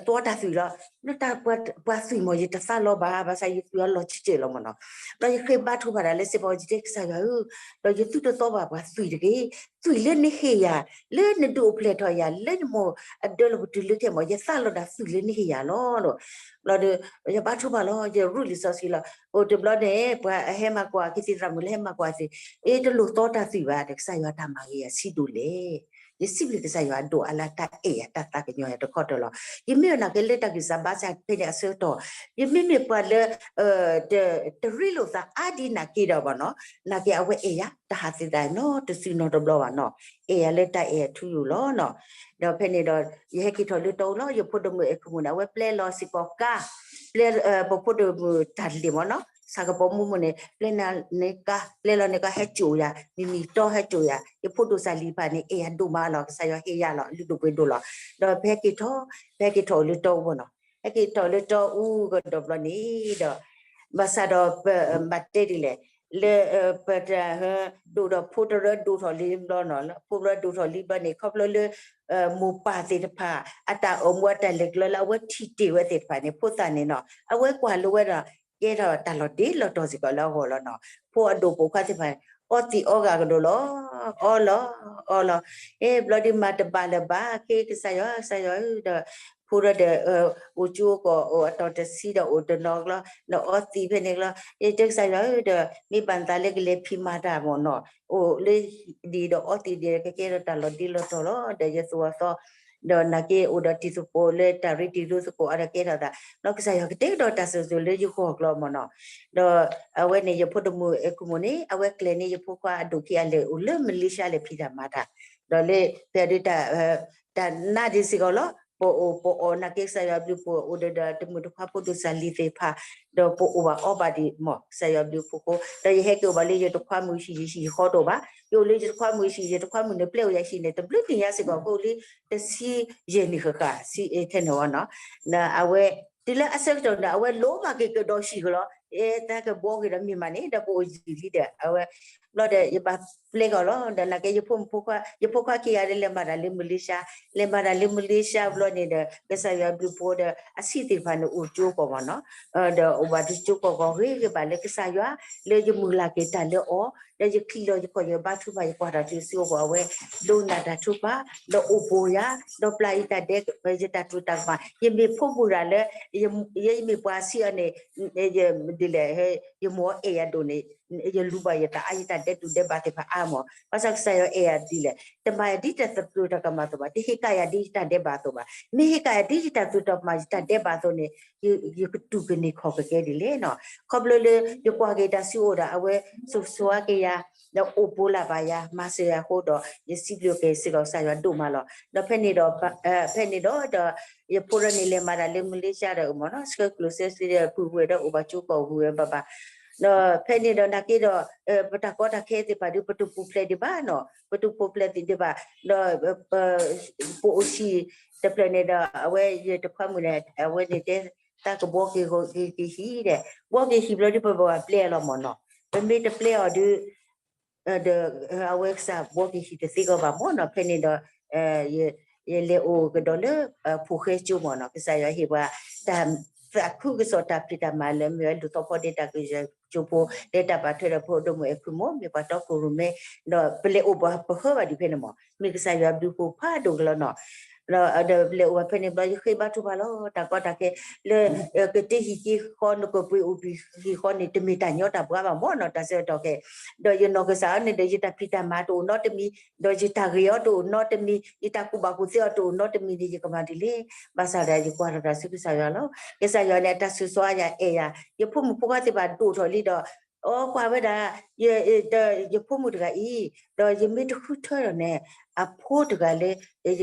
သွီတၢ်သွံၣ်လီၤ နတၢ်ပှၤသွံၣ်မ့ၢ် ယတသးလီၤဘၣ် ဘၣ်ဆၣ်ယသွံၣ်အီၤလီၤဆံးဆံးလီၤမ့ၢ်နီၤ ဘျီယဃ့ဘါထုကဖၣ်တၢ်လၢစ့ၢ်ကီး ယတဲကစၢ်ယွၤဧၢ ဒီးယသူၣ်တသီဘၣ်ပှၤသွံၣ်တဂ့ၤ သွံၣ်လၢနဟ့ၣ်ယၤ လၢနဒုးအိၣ်ဖျဲၣ်ထီၣ်ယၤ လၢယမိၢ်အဒၢလီၤပတုၤလၢခဲမ့ၢ် ယသးလီၤဒၣ်သွံၣ်လၢနဟ့ၣ်ယၤလီၤ ဘျီဒီး ယဘါထုကဖၣ်လီၤ ယရူၢ်လံာ်စီဆှံလီၤ အိၣ်တဘျီန့ၣ် ပှၤအဟဲမၤကွၢ် ကသံၣ်သရၣ်မုၣ်လၢဟဲမၤကွၢ်သ့ၣ် အ့ တလိၣ်သီတၢ်သွံၣ်ဘၣ် ဒီးကစၢ်ယွၤတၢ်မၤဂ့ၤယၤဆံးဒိၣ်လဲၣ် ယစံးဘျုးကစၢ်ယွၤအဒိၣ်အါလၢတၢ်အဲၣ်ယၤတၢ်သးကညီၤယၤတခီတၢၢ်လီၤ ယမ့ၢ်အနာ်က့လၢတၢ်ဂံၢ်စၢ်ဘါစၢ်ဖဲန့ၣ်အဆၢကတီၢ် ယမ့မ့ၢ်ပှၤလၢ တရ့လိာ်သးအါဒံးနာ်က့ဒီးဘၣ်နီၤ နာ်က့အဝဲအဲၣ်ယၤ တဟးသ့သးနီတစုနီတဘျီဘၣ်နီၤ အဲၣ်ယၤလၢတၢ်အဲၣ်အထူအယိာ်လီၤနီၤ ဒီးဖဲန့ၣ်ဒီး ယဟဲက့ၤထီၣ်လၢတီအူလီၤ ယဖိဒိၣ်မုၣ်အဲၣ်ခိၣ်မုၣ်န့ၣ် အဝဲပျဲလီၤစ့ၢ်ကီးကါ ပျဲ ပဖိဒိၣ်မုၣ်တၢ်လ့ၣ်မ့ၢ်နီၤ ဆၣ်ကပီၤမူမုၢ်န့ၣ် ပျဲနၤန့ၣ်ကါ ပျဲလီၤန့ၣ်ကါဟဲစိာ်ယၤ မံၤမံၤတီဟဲစိာ်ယၤ ယဖိဒိၣ်စၢ်လံၤတဖၣ်န့ၣ် အဲၣ်ယၤဒိၣ်မးလီၤ ကစၢ်ယွၤဟ့ၣ်ယၤလီၤ လုၢ်ဒိၣ်ပှ့ၤဒိၣ်လီၤ ဒီးဖဲဟဲက့ၤထီၣ် ဖဲဟဲက့ၤထီၣ်လၢတီအူဘၣ်နီၤ ဟဲက့ၤထီၣ်လၢတီအူကဒီးဘျီန့ၣ်ဒီး ဘၣ်ဆၣ်ဒီးပဘၣ်တဲဒ်လဲၣ်, လၢ ပတ ဒိၣ်ဒီးဖိတရၢဒိၣ်ထီၣ်လံဘျီနီၤ, ဖိတရၢဒိၣ်ထီၣ်လံဘျီန့ၣ် ခီဖျိလၢ မိၢ်ပၢ်သ့ၣ်တဖၣ် အတၢ်အိၣ်မူအတၢ်လဲၤကျဲလၢအဝဲထံၣ်တ့ၢ်ဝဲသ့ၣ်တဖၣ်န့ၣ် ဖိသၣ်န့ၣ်နီၤ အဝဲကွၢ်လိဝဲဒီး ကဲထီၣ်တၢ်လီၤတံၢ်လီၤတီၤစ့ၢ်ကီးလၢအဂီၢ်လီၤနီၤ. ဖိအဒိၣ်ပိာ်ခွါသ့ၣ်တဖၣ် အီသံးအီဂၤကဒီးလီၤ, အီလီၤ, အီလီၤ, အ့ ဘျီဒုးမၤတဘၣ်လၢၤဘၣ် က့ၤကစၢ်ယွၤ ကစၢ်ယွၤဧၢ ဒီး ဖိဒီး အိၣ်ကၠိကီၢ် အိၣ်အတီၢ်တဆံဒီးအိၣ်တနီၤကျီ ဒီးအီသံးဖဲန့ၣ်ကျီ ယတဲကစၢ်ယွၤဧၢ ဒီး မ့ၢ်ဘၣ်နသးလၢကလဲၤဖံးမၤတၢ်မ့ၢ်နီၤ အိၣ်လၢဒ်ဒီးအီသံးဒ်ကကဲထီၣ်တၢ်လီၤတံၢ်လီၤတီၤလီၤ ဒီးယသူၣ်အသီ ဒီးနာ်က့အိၣ်ဒီးတံၤသကိးလၢတၢ်ရ့တံၤရ့သကိးအါဒီးကဲထီၣ်သး ဒီးကစၢ်ယွၤကတဲကဒီးတၢ်စိၤစိၤလၢယဂီၢ်ကျီမ့ၢ်နီၤ ဒီးအဝဲန့ၣ် ယဖိတမုၣ်အဲၤခူမိၣ်န့ၣ် အဝဲကျဲၤန့ၢ်ယဖိခွါအဒိၣ်ခံဂၤလဲၤအိၣ်လၢမလ့ၡါလဲၤဖံးတၢ်မၤတၢ် ဒီးလၢ ဖဲဒုး တၢ်နါဒ်စ့ၢ်ကီးလီၤ ပအိၣ်ပအီၣ်နာ်က့ကစၢ်ယွၤဘျုးဖှိၣ်အိၣ်ဒီးတမုၣ်တခွါဖိဒိၣ်စၢ်လံၤသ့ၣ်တဖၣ် ဒီးပအိၣ်ဘၣ်အီဘၣ်ဒံးမ့ၢ် ကစၢ်ယွၤဘျုးဖှိၣ်ဃိ ဒီးယဟဲက့ၤအိၣ်ဘၣ်လၢယတခွါမုၣ်ဟံၣ် ယဟံၣ်ယဃီတအိၣ်ဘၣ် ယအိၣ်လၢယတခွါမုၣ်ဟံၣ် ယတခွါမုၣ်န့ၣ်ပျဲအိၣ်ယဟံၣ်န့ၣ် တဘျုးနံၣ်ညါစ့ၢ်ကီး ကအိၣ်လံတဆံယဲၢ်နံၣ်ဃၣ်ဃၣ် ဆံထဲန့ၣ်ဝဲနီၤ အဝဲ တုၤလၢအဆၢကတီၢ်န့ၣ် အဝဲလိၣ်ဘၣ်က့ၤကဒီးဟံၣ်ဃီလီၤ အဲ တၢ်ကဘှီက့ၤဒီးမ့ၢ်မးန့ၣ် ဒီးပအိၣ်ယံာ်လံဒီး အဝဲ ဘျီဒီး ယဘၣ်ပျဲကီၤလီၤ ဒီးနာ်က့ ယဖိမုၣ်ဖိခွါ ယဖိခွါခံဂၤဒီးလဲၤမၤတၢ်လၢမလ့ၡါ လဲၤမၤတၢ်လၢမလ့ၡါဘျီန့ၣ်ဒီး ကစၢ်ယွၤဘျုးဖှိၣ်ဒီး အဆံးသ့ၣ်တဖၣ်န့ၣ်အိၣ်ကၠိကီၢ်မ့ၢ်နီၤ ဒီးအိၣ်ဘၣ်တကၠိကီၢ်ကီၢ်ဂ့ၤဂ့ၤဘၣ်လၢကစၢ်ယွၤ လၢယမုၢ်လၢ်က့ၤတၢ်လၢအီၤ ဒီးယချံးလီၤယခီၣ်ယဘါထုကဖၣ် ယကွၢ်တၢ်စုဆူအဂီၢ် အဝဲ ဒိကနၣ်တၢ်ထုကဖၣ် ဒီးအိၣ်ပိာ်ယၤ ဒီးပျၢ်ယတၢ်ဒဲး ယတၢ်တိာ်တၢ်ကမၣ် ယမ့ၢ်ဖိမုၣ်တဂၤလၢ ယမ့ၢ်ပှၤဆံးအီၤန့ၣ် ဒ်လဲၣ် ယမိၢ်အဲၣ်ယၤဒိၣ်န့ၣ် ယလူၤဘၣ်ယသးအါ ယတၢ်ဒဲးတူၢ်ဒဲးဘးသ့ၣ်တဖၣ်အါမ့ၢ် ဘၣ်ဆၣ်ကစၢ်ယွၤအဲၣ်ယၤဒ်လဲၣ် တမၤယၤဒ်တၢ်သပှၢ်တၢ်ကမၣ်အသိးဘၣ် တဟ့ၣ်ကၣ်ယၤဒ်ယတၢ်ဒဲးဘးအသိးဘၣ် မ့ၢ်ဟ့ၣ်ကၣ်ယၤဒ်ယတၢ်သူၣ်တၢ်ကမၣ် ယတၢ်ဒဲးဘးအသိးန့ၣ် ယကတူၢ်ကန့ၢ်ခီၣ်ကကဲဒ်လဲၣ်နီၤ ခီဖျိလၢယကွၢ်က့ၤတၢ်စုအိၣ်ဒီး အဝဲစိၤစိၤဝါက့ၤယၤ ဒီးအိၣ်ပိာ်လၢ်ဘၣ်ယၤ မၤစၢၤယၤအဃိဒီး ယစံးဘျုးက့ၤစ့ၢ်ကီးကစၢ်ယွၤဒိၣ်မးလီၤ. ဒီးဖဲန့ၣ်ဒီး ဖဲန့ၣ်ဒီး ဒီး ယဖိဒီးန့ၣ်လဲၤမၤတၢ်လၢမလ့ၡါဒီးမ့ၢ်နီၤ ဆှၢကျိၣ်ဆှၢစ့ဒီးပုၢ်ဝဲၢ်ဒီးအိၣ်ဘၣ်ကၠိကီၢ်ဝဲဘၣ်ဘၣ် ဒီးဖဲန့ၣ်ဒီးနာ်က့ဒီး ပတၢ်ကီတၢ်ခဲသ့ၣ်တဖၣ်ဒီး ပတပူၤဖျဲးဒံးဘၣ်နီၤ ပတပူၤဖျဲးသ့ၣ်ဒံးဘၣ် ဒီး ပအိၣ်ဟံၣ်တဖျၢၣ်န့ၣ်ဒီး အဝဲယတခွါမုၣ်န့ၣ် အဝဲန့ၣ်တဲ တၢ်ကဘှီက့ၤဟံၣ်ဒီး ဘှီက့ၤဟံၣ်ဘျီဒုး ပဘၣ်ပျဲအီၤလီၤမ့ၢ်နီၤ ပမ့ၢ်တပျဲအီၤဒုး ဒီး အဝဲကစၢ်ဘှီက့ၤဟံၣ်တသ့ကီးဘၣ်မ့ၢ်နီၤ ဖဲန့ၣ်ဒီး ယလဲၤအိၣ်ကဒီးလၢ ဖိၣ်ဃဲကၠိမ့ၢ်နီၤ ကစၢ်ယွၤဟ့ၣ်ပှၤ တၢ်သးခုကစီၣ်တၢ်ဖံးတၢ်မၤလၢမ့ၢ်ဝဲလူၤသီဖီဒ့တၢ်ကယၢၤကၠိဖိ လၢတၢ်ဘၣ်ထွဲဒီးဖိဒိၣ်မုၣ်အဲၤခူမိၣ် မ့ၢ်ပှၤတီခိၣ်ရိၣ်မဲ ဒီးပလဲၤအိၣ်ဘၣ်ပဟၢဘၣ်ဒံးဖဲန့ၣ်မ့ၢ် မ့ၢ်ကစၢ်ယွၤဘျုးဖှိၣ်ဖးဒိၣ်ကလီနီၤ ဒီးပလဲၤအိၣ်ဘၣ်ဖဲန့ၣ်ဘျီ ယဃ့ဘါထုကဖၣ်လီၤ တၢ်ကီတၢ်ခဲ လၢ ကတ့ဟံၣ်က့ၤဃီ နကပှ့ၤအိၣ်ဘှံးဟံၣ်ဃီန့ၣ် တမ့ၢ်တၢ်ညီတၢ်ဘှါဘၣ်မ့ၢ်နီၤ တၢ်ဆၢကတီၢ်ခဲ ဒီးယနီၢ်ကစၢ်အံၤန့ၣ်ဒီး ယတၢ်ဖံးတၢ်မၤတအိၣ်နီတမံၤ, ဒီးယတၢ်ဂ့ၤအီၤတအိၣ်နီတမံၤ, ယတၢ်ကူၣ်ဘၣ်ကူၣ်သ့အီၤတအိၣ်နီတမံၤန့ၣ် ယကမၤဒ်လဲၣ်. ဘၣ်ဆၣ်ဒီးယကွၢ်ထီၣ်တၢ်ဆူကစၢ်ယွၤလီၤ. ကစၢ်ယွၤန့ၣ် အတၢ်ဆိၣ်ဂ့ၤဆိၣ်ဝါယၤအဲၣ်ယၤ, ယဖိမုၣ်ဖိခွါသ့ၣ်တဖၣ်ဒိၣ်ထီၣ်လံဒီး အီကွၢ်ဝဲဒၣ် ယဖိမုၣ်တဂၤအံၤ, ဒီးယမ့ၢ်တဃုထၢဒီးန့ၣ် အဖိတဂၤလၢ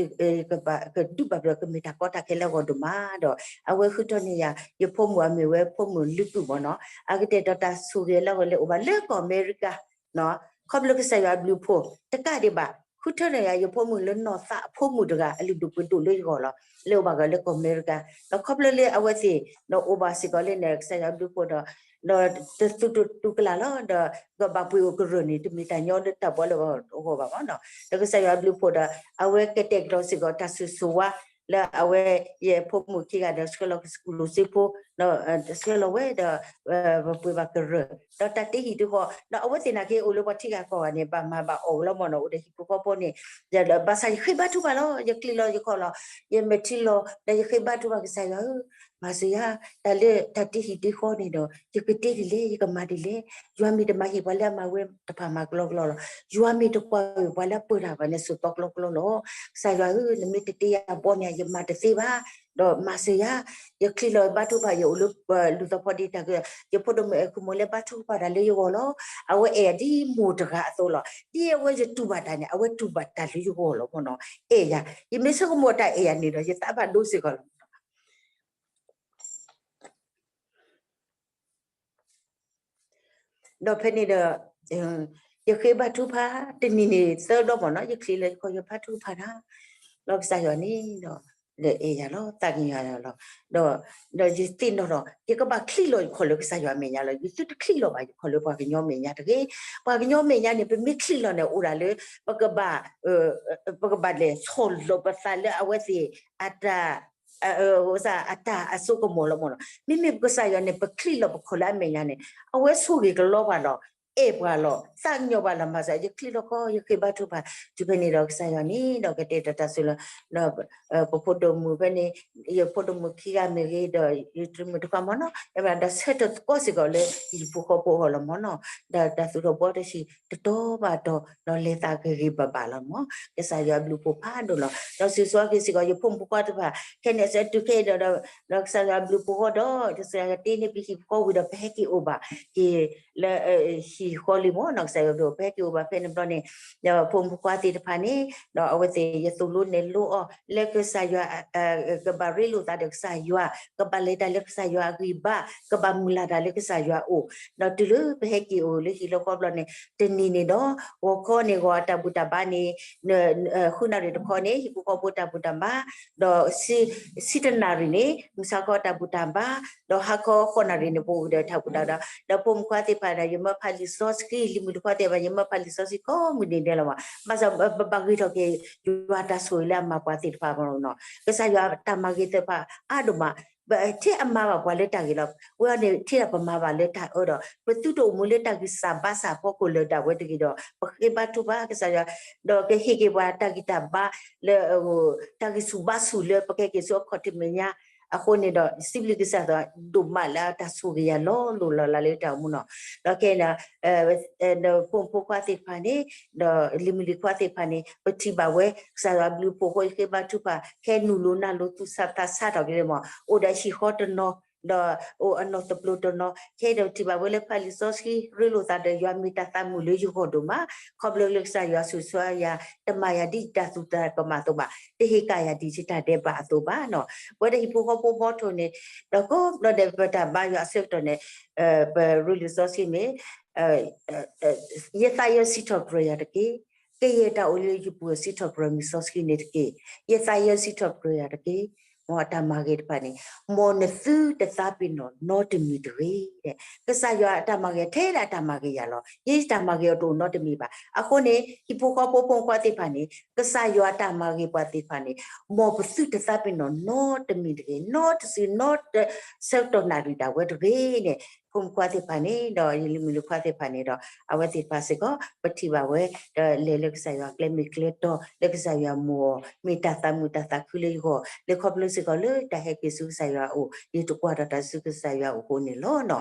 ကဘၣ်ကဒုးဘၣ်ဘျီ ကမ့ၢ်တၢ်ကီတၢ်ခဲလၢအဂီၢ်ဒိၣ်မးဒီး အဝဲဃုထၢန့ၢ်ယၤ ယဖိမုၣ်အမ့ၢ်ဝဲဖိမုၣ်လုၢ်ပုၢ်မ့ၢ်နီၤ, အကတဲာ်ကတီၤတၢ်ဆိၣ်ဂ့ၤလၢအဂီၢ်လၢအိၣ်ဘၣ်လၢကီၢ်အမဲရကၤ ခီဖျိကစၢ်ယွၤအဘျုးအဖှိၣ် တကးဒံးဘၣ် ဃုထၢန့ၢ်ယၤ ယဖိမုၣ်လၢနီၢ်သးအဖိမုၣ်တဂၤ အလုၢ်ဒိၣ်ပှ့ၤဒိၣ်လၢယဂီၢ်လီၤ. လၢအိၣ်ဘၣ်ဂၤလၢကီၢ်အမဲရကၤ ဒီးခီဖျိလၢအဝဲသ့ၣ် ဒီးအိၣ်ဘၣ်စ့ၢ်ကီးလၢန့ၣ် ကစၢ်ယွၤအဘျုးအဖှိၣ်ဒီး ဒီးတသူၣ်တတူၢ်ကလာ်လီၤ. ဒီးကဘၣ်ပှ့ၤအိၣ်ကရၢၢ်န့ၣ် တမ့ၢ်တၢ်ညီလၢတၢ်ဘှီလၢအဂီၢ်ဘၣ်မ့ၢ်နီၤ. ဒီးကစၢ်ယွၤအဘျုးအဖှိၣ်ဒီး အဝဲကတဲာ်ကတီၤစ့ၢ်ကီးတၢ်ဆိၣ်ဂ့ၤဆိၣ်ဝါ လၢအဝဲယဖိမုၣ်ခံဂၤဒီးဆှၢလီၤကစၢၢ်လိာ်စ့ဖိ ဆှၢလီၤဝဲဒီး ပပှ့ၤဘၣ်ကရၢၢ် ဒီးတၢ်တ့ဟံၣ်တဃီ ဒီးအဝဲသ့ၣ်နာ်က့အိၣ်လၢပှၤထံဂၤကီၢ်ဂၤန့ၣ် ဘၣ်မၤဘၣ်အီၣ်ဝဲလီၤမ့ၢ်နီၤ အိၣ်ဒီးဟံၣ်ဖိဃီဖိန့ၣ် ဒီးဘၣ်ဆၣ်ယဃ့ဘါထုကဖၣ်လီၤ ယချံးလီၤယခီၣ်လီၤ ယမဲာ်ထံလီၤ ဒီးယဃ့ဘါထုကဖၣ်ကစၢ်ယွၤဧၢ မၤစၢၤယၤ တၢ်လၢတၢ်တ့ဟံၣ်တ့ဃီန့ၣ်ဒီး ယကတ့ဒ်လဲၣ် ယကမၤဒ်လဲၣ် ယွၤမ့ၢ်တမၤဟ့ၣ်ပှၤလၢအမၤဝဲတဖၣ်မၤကလီကလီလီၤ ယွၤမ့ၢ်တကွၢ်ဝဲပှၤလၢအပၢၢ်တၢ်ဘၣ်န့ၣ် စိာ်သီကလီကလီလီၤ ကစၢ်ယွၤဧၢ နမ့ၢ်တတ့ယၤဘီန့ၣ် ယမၤတသ့ဘၣ် ဒီးမၤစၢၤယၤ ယချံးလီၤဘါထုကဖၣ် ယအိၣ်လၢလူၤသီဖီဒ့တၢ်က ယဖိဒိၣ်မုၣ်အဲၤခူမိၣ်လၢဘါထုကဖၣ်တၢ်လၢယဂီၢ်လီၤ အဝဲအဲၣ်ယၤဒ်မိၢ်တဂၤအသိးလီၤ ဒ်အဝဲယတူၢ်ဘၣ်တၢ်န့ၣ် အဝဲတူၢ်ဘၣ်တၢ်လၢယဂီၢ်လီၤမ့ၢ်နီၤ အဲၣ်ယၤ ယမ့ၢ်ဆိကမိၣ်တၢ်အဲၣ်ယၤန့ၣ်ဒီး ယသးဘၣ်ဒိစ့ၢ်ကီးလီၤ ဒီးဖဲန့ၣ်ဒီး ယဃ့ဘါထုကဖၣ် တနံၤန့ၣ်သၢဘျီမ့ၢ်နီၤ ယချံးလီၤယခီၣ်ယဘါထုကဖၣ်တၢ် လီၤကစၢ်ယွၤန့ၣ်ဒီး အဲၣ်ယၤလီၤ, သးကညီၤယၤလီၤ. ဒီး ဒီးယသ့ၣ်နီၣ်ထီၣ် ယကဘၣ်ချံးလီၤယခီၣ်လၢကစၢ်ယွၤအမဲာ်ညါလီၤ. ယသုတချံးလီၤဘၣ်ယခီၣ်လၢပှၤကညီမဲာ်ညါတဂ့ၤ. ပှၤကညီမဲာ်ညါန့ၣ် ပမ့ၢ်ချံးလီၤန့ၣ် အိၣ်ဒၣ်လၢ ပကဘၣ် ပကဘၣ်လဲၤဆီၣ်လီၤပသးလၢအဝဲသ့ၣ်အတၢ် အတၢ်အစိကမီၤလီၤမၢ်နီၤ. မ့မ့ၢ်ပကစၢ်ယွၤန့ၣ် ပချံးလီၤပခီၣ်လၢအမဲာ်ညါန့ၣ် အဝဲဆိၣ်ဂ့ၤကလီပှၤလီၤ, အဲၣ်ပှၤလီၤ, သးကညီၤပှၤလီၤ. မၤစၢၤ ယချံးလီၤခီၣ် ယဃ့ဘါထုကဖၣ် တုၤဖဲန့ၣ်ဒီးကစၢ်ယွၤန့ၣ်ဒီးကတဲတၢ်တၢ်ဆိလီၤ ပဖိဒိၣ်မုၣ်ဖဲန့ၣ်, ယဖိဒိၣ်မုၣ်ခံဂၤမ့ၢ်ဂ့ၤ ဒီးယတမုၣ်တခွါမၢ်နီၤ, အဲၣ်ဒိးဆၢထၢၣ်သကိးစ့ၢ်ကီးလၢဟံၣ်ဖိဃီဖိအဂီၢ်လီၤမၢ်နီၤ. ဒီးတၢ်သူၣ်ထီၣ်ဘှီထီၣ်ဆံးတတီၤဘၣ်တီၤ ဒီးလဲၤသးဂ့ၤဂ့ၤဘၣ်ဘၣ်လီၤမၢ်. ကစၢ်ယွၤဘျုးဖှိၣ်ဖးဒိၣ်လီၤ. ဒီးစံးဆၢက့ၤစ့ၢ်ကီး ယဖိမုၣ်ဖိခွါတဖၣ် ခဲန့ၣ်အဆၢတုၤခဲအံၤဒီး ဒီးကစၢ်ယွၤဘျုးဖှိၣ်ဃီဒီး ကစၢ်ယွၤတ့န့ၢ်ပဟံၣ်ဖိဃီဝံၤဒီး ပဟဲက့ၤအိၣ်ဘၣ်က့ၤလၢ ဟံၣ်ဃီလံမၢ်နီၤ. ကစၢ်ယွၤဘျုးဖှိၣ် ပဟဲက့ၤအိၣ်ဘၣ်ဖဲန့ၣ်ဘျီန့ၣ် ဒီးဖိမုၣ်ဖိခွါသ့ၣ်တဖၣ်န့ၣ် ဒီးအဝဲသ့ၣ်ယသိၣ်လိနဲၣ်လိအီၤ လၢကစၢ်ယွၤ ကဘၣ်ရ့လိာ်သးဒီးကစၢ်ယွၤ, ကဘၣ်လဲၤတၢ်လၢကစၢ်ယွၤအဂံၢ်ဘါ, ကဘၣ်မုၢ်လၢ်တၢ်လၢကစၢ်ယွၤအအိၣ်, ဒီးတုၤလၢပဟဲက့ၤအိၣ်လၢဟံၣ်လၢဃီဘျီန့ၣ် တနံၤန့ၣ်ဒီး ဂီၤခီန့ၣ် ဂီၤအတၢ်ဘူၣ်တၢ်ဘါန့ၣ် ဃုနၣ်ရံၣ်တခီန့ၣ် ဟံၣ်ဖိဃီဖိတၢ်ဘူၣ်တၢ်ဘါ, ဒီး ဆံတနၣ်ရံၣ်န့ၣ် မုၢ်ဆါခီတၢ်ဘူၣ်တၢ်ဘါ, ဒီးဟါခီဃိးနၣ်ရံၣ်န့ၣ် ပအိၣ်ကဒီးတၢ်ဘူၣ်တၢ်ဘါ, ဒီးဖိမုၣ်ခွါသ့ၣ်တဖၣ်ဒီး ယမၢဖးလံာ်စီဆှံ လံာ်မုၢ်တခီသ့ၣ်တဖၣ် ယမၢဖးလံာ်စီဆှံကိးမုၢ်နံၤဒဲးလီၤမး, ဘၣ်ဆၣ်ပဘၣ်ဂ့ၤထီၣ်က့ၤ ယွၤတၢ်ဆိၣ်ဂ့ၤလၢအမၤပှၤသ့ၣ်တဖၣ်မၢ်နီၤ, ကစၢ်ယွၤတၢ်မၤဂ့ၤသ့ၣ်တဖၣ်အါဒိၣ်မး, ထဲအမၤဘၣ်ပှၤလၢတၢ်ဂ့ၤလီၤ. ဝဲအံၤန့ၣ် ထဲဒၣ်ပမၤဘၣ်လၢတၢ်အၢဒီး ပသုတအိၣ်မူလၢတၢ်ဂံၢ်စၢ်ဘါစၢ်အဖီခိၣ်လၢၤဒၣ်ဝဲတဂ့ၤဒီး ပဃ့ဘါထုကဖၣ်ကစၢ်ယွၤ, ဒီးကဟ့ၣ်က့ၤပှၤတၢ်ဂံၢ်တၢ်ဘါလၢ တၢ်ဂံၢ်ဆူၣ်ဘါဆူၣ်လၢပကဟဲက့ၤဆူအခီၣ်ထံးမဲာ်ညါ, အဃိန့ၣ်ဒီး စံးဘျုးကစၢ်သးဒိၣ်မးလၢတၢ်ဆိၣ်ဂ့ၤယၤလီၤလိၤလီၤလးလၢတၢ်အိၣ်မူနီၤ, ဒီးခဲအံၤန့ၣ် ဒီးဖိမုၣ်ဖိခွါသ့ၣ်တဖၣ်န့ၣ် ဒီးလံၤမုၣ်လံၤခွါသ့ၣ်တဖၣ်န့ၣ် ပထံၣ်ဘၣ်ဝဲ ကစၢ်ယွၤဘျုးဖှိၣ်ဃီ ယဃ့ဘါထုကဖၣ် ခဲနုာ်လိၤနၢ်လိၤသူၣ်ဆးသးဆးထီၣ်က့ၤမး အိၣ်ဒီးဟံၣ်ဃီတနီၤ ဒီးအိၣ်အနီၢ်သပျိၤတနီၤ ခဲအံၤဒီးပထံၣ်ဘၣ်ဝဲလၢဖးလံာ်စီဆှံ ရ့လိာ်သးဒီးယွၤမ့ၢ်တၢ်သးမုာ်လၢယဂီၢ်ဒိၣ်မး, ခီဖျိလၢကစၢ်ယွၤဆိၣ်ဆှၢယၤ တမၤယၤဒ်ယတၢ်သူၣ်တၢ်ကမၣ်အသိးဘၣ်, တဟ့ၣ်ကၣ်ယၤဒ်ယတၢ်ဒဲးဘးအသိးဘၣ်နီၤ, ပဝဲဒၣ်ဟံၣ်ဖိဃီဖိဘီထိၣ်န့ၣ် ဒီးကိးဘျီဒဲးပတၢ်ဘါယွၤအဆၢကတီၢ်န့ၣ် ပရ့လိာ်စီဆှံမ့ၢ် ယသးယၢစံးထီၣ်ပတြၢၤယၤတက့ၢ်. ကယဲၢ်တၢ်အိၣ်လၢယပူၤစံးထီၣ်ပတြၢၤမုၢ်စီဆှံန့ၣ်တက့ၢ်. ယသးယၢစံးထီၣ်ပတြၢၤယၤတက့ၢ်. မ်အတၢ်မၤဂ့ၤတဖၣ်န့ၣ် မ်နသုတသးပ့ၤနီၣ်နီတမံၤတဂ့ၤ. ကစၢ်ယွၤအတၢ်မၤဂ့ၤထဲဒၣ်အတၢ်မၤဂ့ၤယၤလီၤ. ယတၢ်မၤဂ့ၤအီၤတအိၣ်နီတမံၤဘၣ်. အဃိန့ၣ် ဟံၣ်ဖိဃီဖိဖိမုၣ်ဖိခွါသ့ၣ်တဖၣ်န့ၣ် ကစၢ်ယွၤအတၢ်မၤဂ့ၤပှၤသ့ၣ်တဖၣ်န့ၣ် မ်ပသုတသးပ့ၤနီၣ်နီတမံၤတဂ့ၤ, နီတစု နီတဆၢကတီၢ်နၣ်ရံၣ်ဒၣ်ဝဲတဂ့ၤန့ၣ် ဖိမုၣ်ဖိခွါသ့ၣ်တဖၣ်န့ၣ် ဒီးယလံၤမုၣ်လံၤခွါသ့ၣ်တဖၣ်န့ၣ်ဒီး အဝဲသ့ၣ်တဖၣ်စ့ၢ်ကီး ပထံၣ်ဘၣ်ဝဲ ဒီးလဲၤလၢကစၢ်ယွၤကျဲမ့ၢ်ကျဲတီ လၢကစၢ်ယွၤအမူအီၤ မ့ၢ်တၢ်သးမုာ်တၢ်သးခုလၢယဂီၢ် လၢခီဖျိစ့ၢ်ကီးလၢတၢ်ဟဲက့ၤဆူကစၢ်ယွၤအအိၣ် ယတကွၢ်ဒီးတၢ်ဆူကစၢ်ယွၤအအိၣ်အဃိန့ၣ်လီၤ.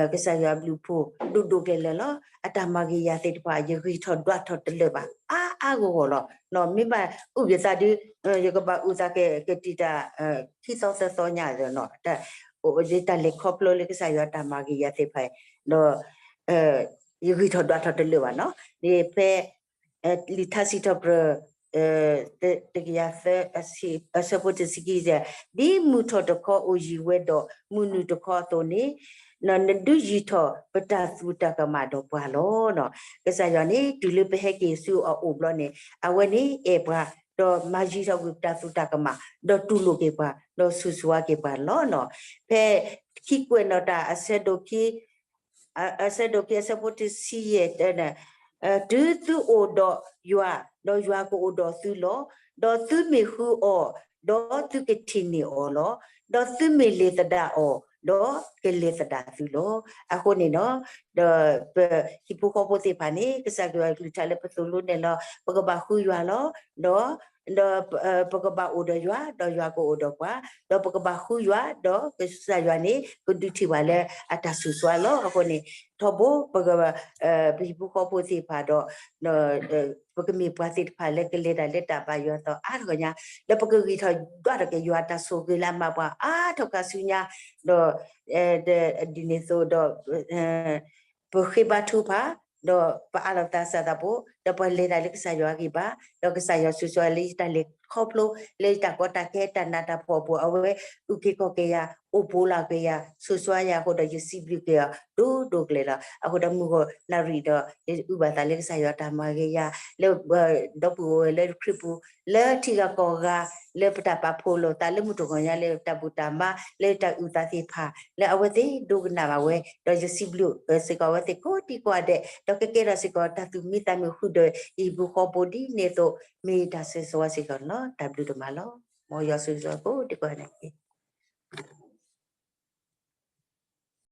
ဒီး ကစၢ်ယွၤဘျုးဖှိၣ်ဒိၣ်ဒိၣ်ကျဲၤလၢာ်လီၤ. အတၢ်မၤဂ့ၤယၤသ့ၣ်တဖၣ် ယဂံၢ်ထီၣ်ဒွးထီၣ်တလၢာ်ဘၣ် အါအါဂီၢ်ဂီၢ်လီၤ. မ့ၢ်ဘၣ်အုၣ်က့ၤသးဒုး ယကဘၣ်အုၣ်သးကဲကတံာ်တၢ် ခံသီသၢသီညါဒီး တၢ်လဲၤခီဖျိလၢကစၢ်ယွၤတၢ်မၤဂ့ၤယၤသ့ၣ်တဖၣ် ဒီး ယဂံၢ်ထီၣ်ဒွးထီၣ်တလၢာ်ဘၣ်နီၤ. ဖဲ လံာ်ထါစံးထီၣ်ပတြၢၤ တကယၤသၢ အဆၢဖိတဆံခံ ဒ်မုၢ်ထီၣ်တခီအိၣ်ယံၤဝဲဒီးမုၢ်နုာ်တခီအသိးန့ၣ် နဒုးယံၤထီၣ်ပတၢ်သူၣ်တၢ်ကမၣ်ဒီးပှၤလီၤ. ကစၢ်ယွၤန့ၣ် တုၤလၢပဟဲက့ၤဆူအအိၣ်ဘျီန့ၣ် အဝဲန့ၣ်အဲၣ်ပှၤ ဒီးမၤယံၤထီၣ်ကွံာ်ပတၢ်သူၣ်တၢ်ကမၣ် ဒီးတူၢ်လိာ်က့ၤပှၤ ဒီးဆူၣ်ဆူၣ်ဝါက့ၤပှၤလီၤ. ဖဲခံကွဲးနီၣ်တၢ် အဆၢဒိၣ်ခံ အဆၢဒိၣ်ခံ အဆၢဖိတဆံယဲၢ်တဲန့ၣ် တုၤသုအိၣ်ဒီးယွၤ ဒီးယွၤကအိၣ်ဒီးသုလီၤ. ဒီးသုမ့ၢ်ဃုအီၤ ဒီးသုကထံၣ်န့ၢ်အီၤလီၤ. ဒီးသုမ့ၢ်လဲၤသဒၣ်အီၤ ဒီးကလဲၤသဒၣ်သုလီၤ. အဃိန့ၣ်ဒီး ဒီးပဟံၣ်ဖိဃီဖိသ့ၣ်တဖၣ်န့ၣ် ကစၢ်ယွၤကလုၢ်ကထါလၢပသိၣ်လိနဲၣ်လီၤ ပကဘၣ်ဃုယွၤလီၤ. ဒီး ဒီးပကဘၣ်အိၣ်ဒီးယွၤ ဒီးယွၤကအိၣ်ဒီးပှၤ ဒီးပကဘၣ်ဃုယွၤ ဒီးကစၢ်ယွၤန့ၣ် ကဒုးထံၣ်ပှၤလၢအတၢ်ဆူၣ်ဆူၣ်ဝါလီၤ. အဃိန့ၣ် ထီဘိ ပက ပဟံၣ်ဖိဃီဖိသ့ၣ်တဖၣ်ဒီး ပကမ့ၢ်ပှၤသ့ၣ်တဖၣ်လၢကလဲၤတၢ်လၢတၢ်ဘါယွၤအသီအါတဂီၢ်ညါ လၢပကဂံၢ်ထီၣ်ဒွးထီၣ်က့ၤယွၤတၢ်ဆိၣ်ဂ့ၤလၢအမၤပှၤအါထီၣ်ခါဆူညါ ဒီး ဒ်န့ၣ်အသိးဒီး ပဃ့ဘါထုကဖၣ် ဒီးပအးလီၤပသးစၢ်သးဘိ ဒီးပလဲၤတၢ်လၢကစၢ်ယွၤအဂံၢ်ဘါ ဒီးကစၢ်ယွၤဆိၣ်ဂ့ၤလၢယတၢ်လဲၤ ခီဖျိလၢတၢ်ကီတၢ်ခဲတၢ်နးတၢ်ဖှီၣ်အပူၤ အဝဲအုၣ်က့ၤခီၣ်က့ၤယၤ အိၣ်ဘူးလီၤက့ၤယၤ ဆိၣ်ဂ့ၤယၤအဃိဒီး ယစံးဘျုးက့ၤအီၤဒိၣ်ဒိၣ်ကလဲာ်လီၤ. အဃိဒီးမုၢ်ဂီၤ နၣ်ရံၣ်ဒီး ယအုၣ်ဘၣ်သးလၢကစၢ်ယွၤတၢ်မၤဂ့ၤယၤ လၢ ဒီပုၢ်ဝဲၢ်လၢခရံာ်ပူၤ လၢထံဂၤကီၢ်ဂၤ လၢပတၢ်ပာ်ဖှိၣ်လိာ်သးလၢမုၢ်တဂီၤညါ လၢတၢ်ဘူၣ်တၢ်ဘါ လၢတၢ်အုၣ်သးသ့ၣ်တဖၣ် လၢအဝဲသ့ၣ်ဒိကနၣ်ဘၣ်ဝဲ ဒီးယစံးဘျုးစ့ၢ်ကီးအဝဲသ့ၣ်ကိးဒံကိးဂၤဒဲး ဒီးကကဲထီၣ်စ့ၢ်ကီးတၢ်သူၣ်မံသးမုာ်ဃုာ်ဒီး ယဟံၣ်ပူၤဃီပူၤဒ်န့ၣ်အသိး မ့ၢ်ယတၢ်ဆိၣ်ဂ့ၤဆိၣ်ဝါစ့ၢ်ကီးန့ၣ်လီၤ. တၢ်ဘျုးဒိၣ်မးလီၤ. မ်ယွၤဆိၣ်ဂ့ၤဆိၣ်ဝါကိးဒံကိးဂၤန့ၣ်တက့ၢ်.